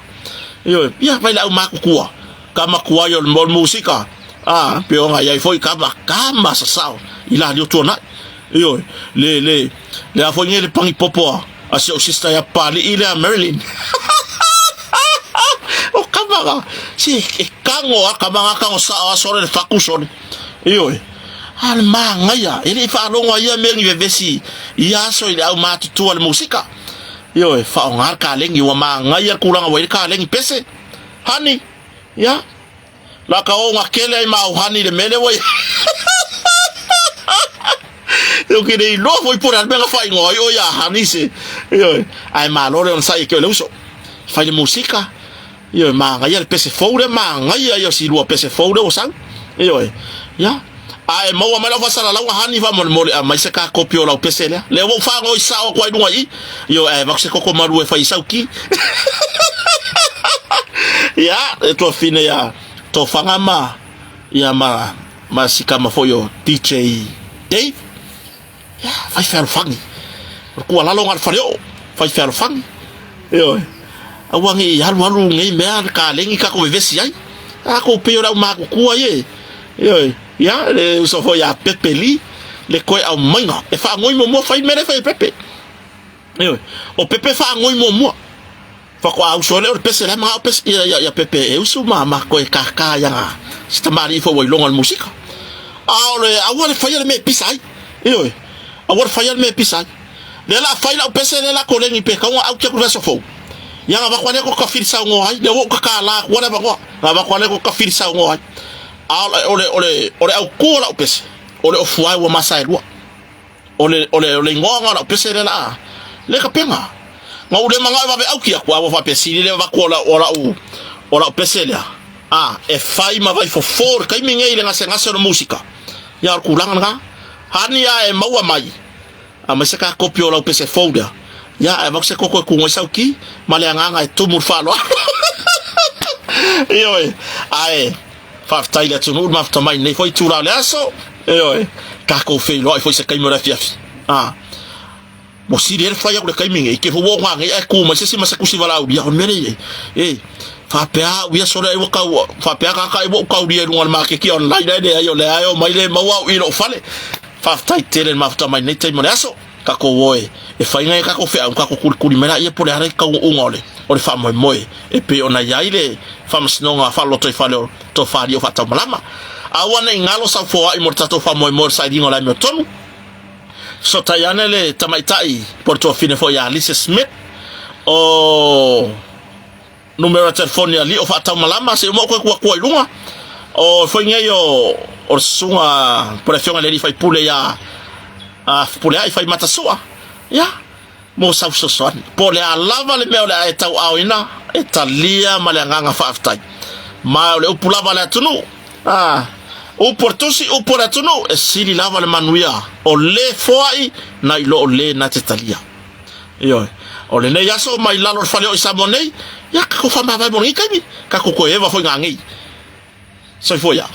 Ioe, ia vai le au matutua. Ka matua ai o le musika. A, pe ona iai foi kama, kama sasao i la lio tuanai. Ioe, le, le, le a foi nei le pangi popo a, a si ou sister ia Papali'i lea Marilyn. O kama ga, si e kago a kama ga kago sao a sole le faku sole. Ioe, a le māgaia, e le i faalogo ai ia mea ni vevesi i ia aso i le au matutua le musika. Ioe, faaaoga le kalegi, ua māgaia le kulaga ua i le kalegi pese. Honey, ia, La ka o nga kele ai ma uhani le mele ua Io ke nei loa foi pore alme nga whai ngoi o ia hani se. Io ai ma lore on sai ke le uso. Fai le musika. Io ma nga ia le pese fou le ma nga ia ia si lua pese fou le o sang. Io ia a e maua mai lau faasalalauga hani faamolemole a mai se ka kopi o lau pese lea lea ua ou faagoi sao atu ai luga i i io ae avatu se koko malu e fai i sau ki ia e tuafine ia Tofaga ma ia ma ma si kama foi o DJ Dave ia fai fealofani o le tuualalo lena a le faleoo fai fealofani ioe aua ne i alualu nei mea le kalegi tatou vevesi ai tatou pei o le aumatutua ia ioe ia le uso foi ia Pepe Lee le toe aumaiga e faanoi muamua fai mea lea e fai e Pepe ioe o Pepe e faanoi muamua Faatoa usu ai lea o le pese, la e manao pese ia, ia, ia Pepe e usu ma, ma toe kākā i ana si tamalii foi ua iloga le musika. A o le aua le faia le mea e pisa ai. Ioe, aua le faia le mea e pisa ai. Lea la fai lau pese lea la koleni pe kau au kia ku le fou. Ia nga vaku ale ko ka fili sau ai, lea ua ka ka la ku ale vangoa. Nga vaku ale ko ka fili sau ai. A o le o le o le o le au ku o lau pese. O le ofu ai ua masa e lua. O le, o le, o le igoa na o lau pese lea la a le kapega. Na ou le manao e vave auki atu, a ua faapea sili le avatu o lau, o lau, o lau pese lea, a e fai ma vai fofo le taimi nei i le gasegase o le musika. Ia o le tulaga lena. Hani a e maua mai, a mai se ka kopi o lau pese fou lea, ia ae avatu se koko e ku ai sau ki, ma le agaga e tumu le faaaloalo. Ioe, ae Faafetai i le atunuu le mafuta mai nei foi itula o le aso. Ioe, takou feiloai foi se taimi o le afiafi. A, ua sili ai le fai atu le taimi nei, ke fou o ngā nei ae ku mai se isi ma se kusi valaaulia, o le mea nei e, e, faapea au ia sole ai ua kau, faapea kaka ai ua ou kaulia i luga o le makeki online ae leai o lea e omai le maua au i lou fale. Faafetai tele le mafuta mai nei taimi o le aso. Takou oe, e fai nai a takou feau, takou kulikuli mai laia po o le a le taunuuga o le o le faamoemoe e pei ona i ai le Faamasinoga Faalotoifale o Tofaali o Faataumalama. Aua ne i galo sau foai mo le tatou faamoemoe o le sailiga o le amiotonu. Fesootai ane le tamaitai po o le tuafine foi ia Alicia Smith o Numera telefoni a Lio Faataumalama se i uma ou toe tuatua i luga. O foi nei o o le susuga po o le afioga i le alii faipule ia a Fepuleai Faimatasua. Ia, mo sau fesoasoani. Po o le a lava le mea o le a e tauaaoina, e talia ma le agaga faafetai. Ma o le upu lava a le atunuu, a, upu o le tusi, upu o le atunuu, e sili lava le manuia o le foai nai lo o le na te talia. Ioe. O lenei aso mai lalo o le fale o i Samoa nei, ia tatou faamavae mo lenei taimi, tatou toe eva foi ngā nei. Soifua ia.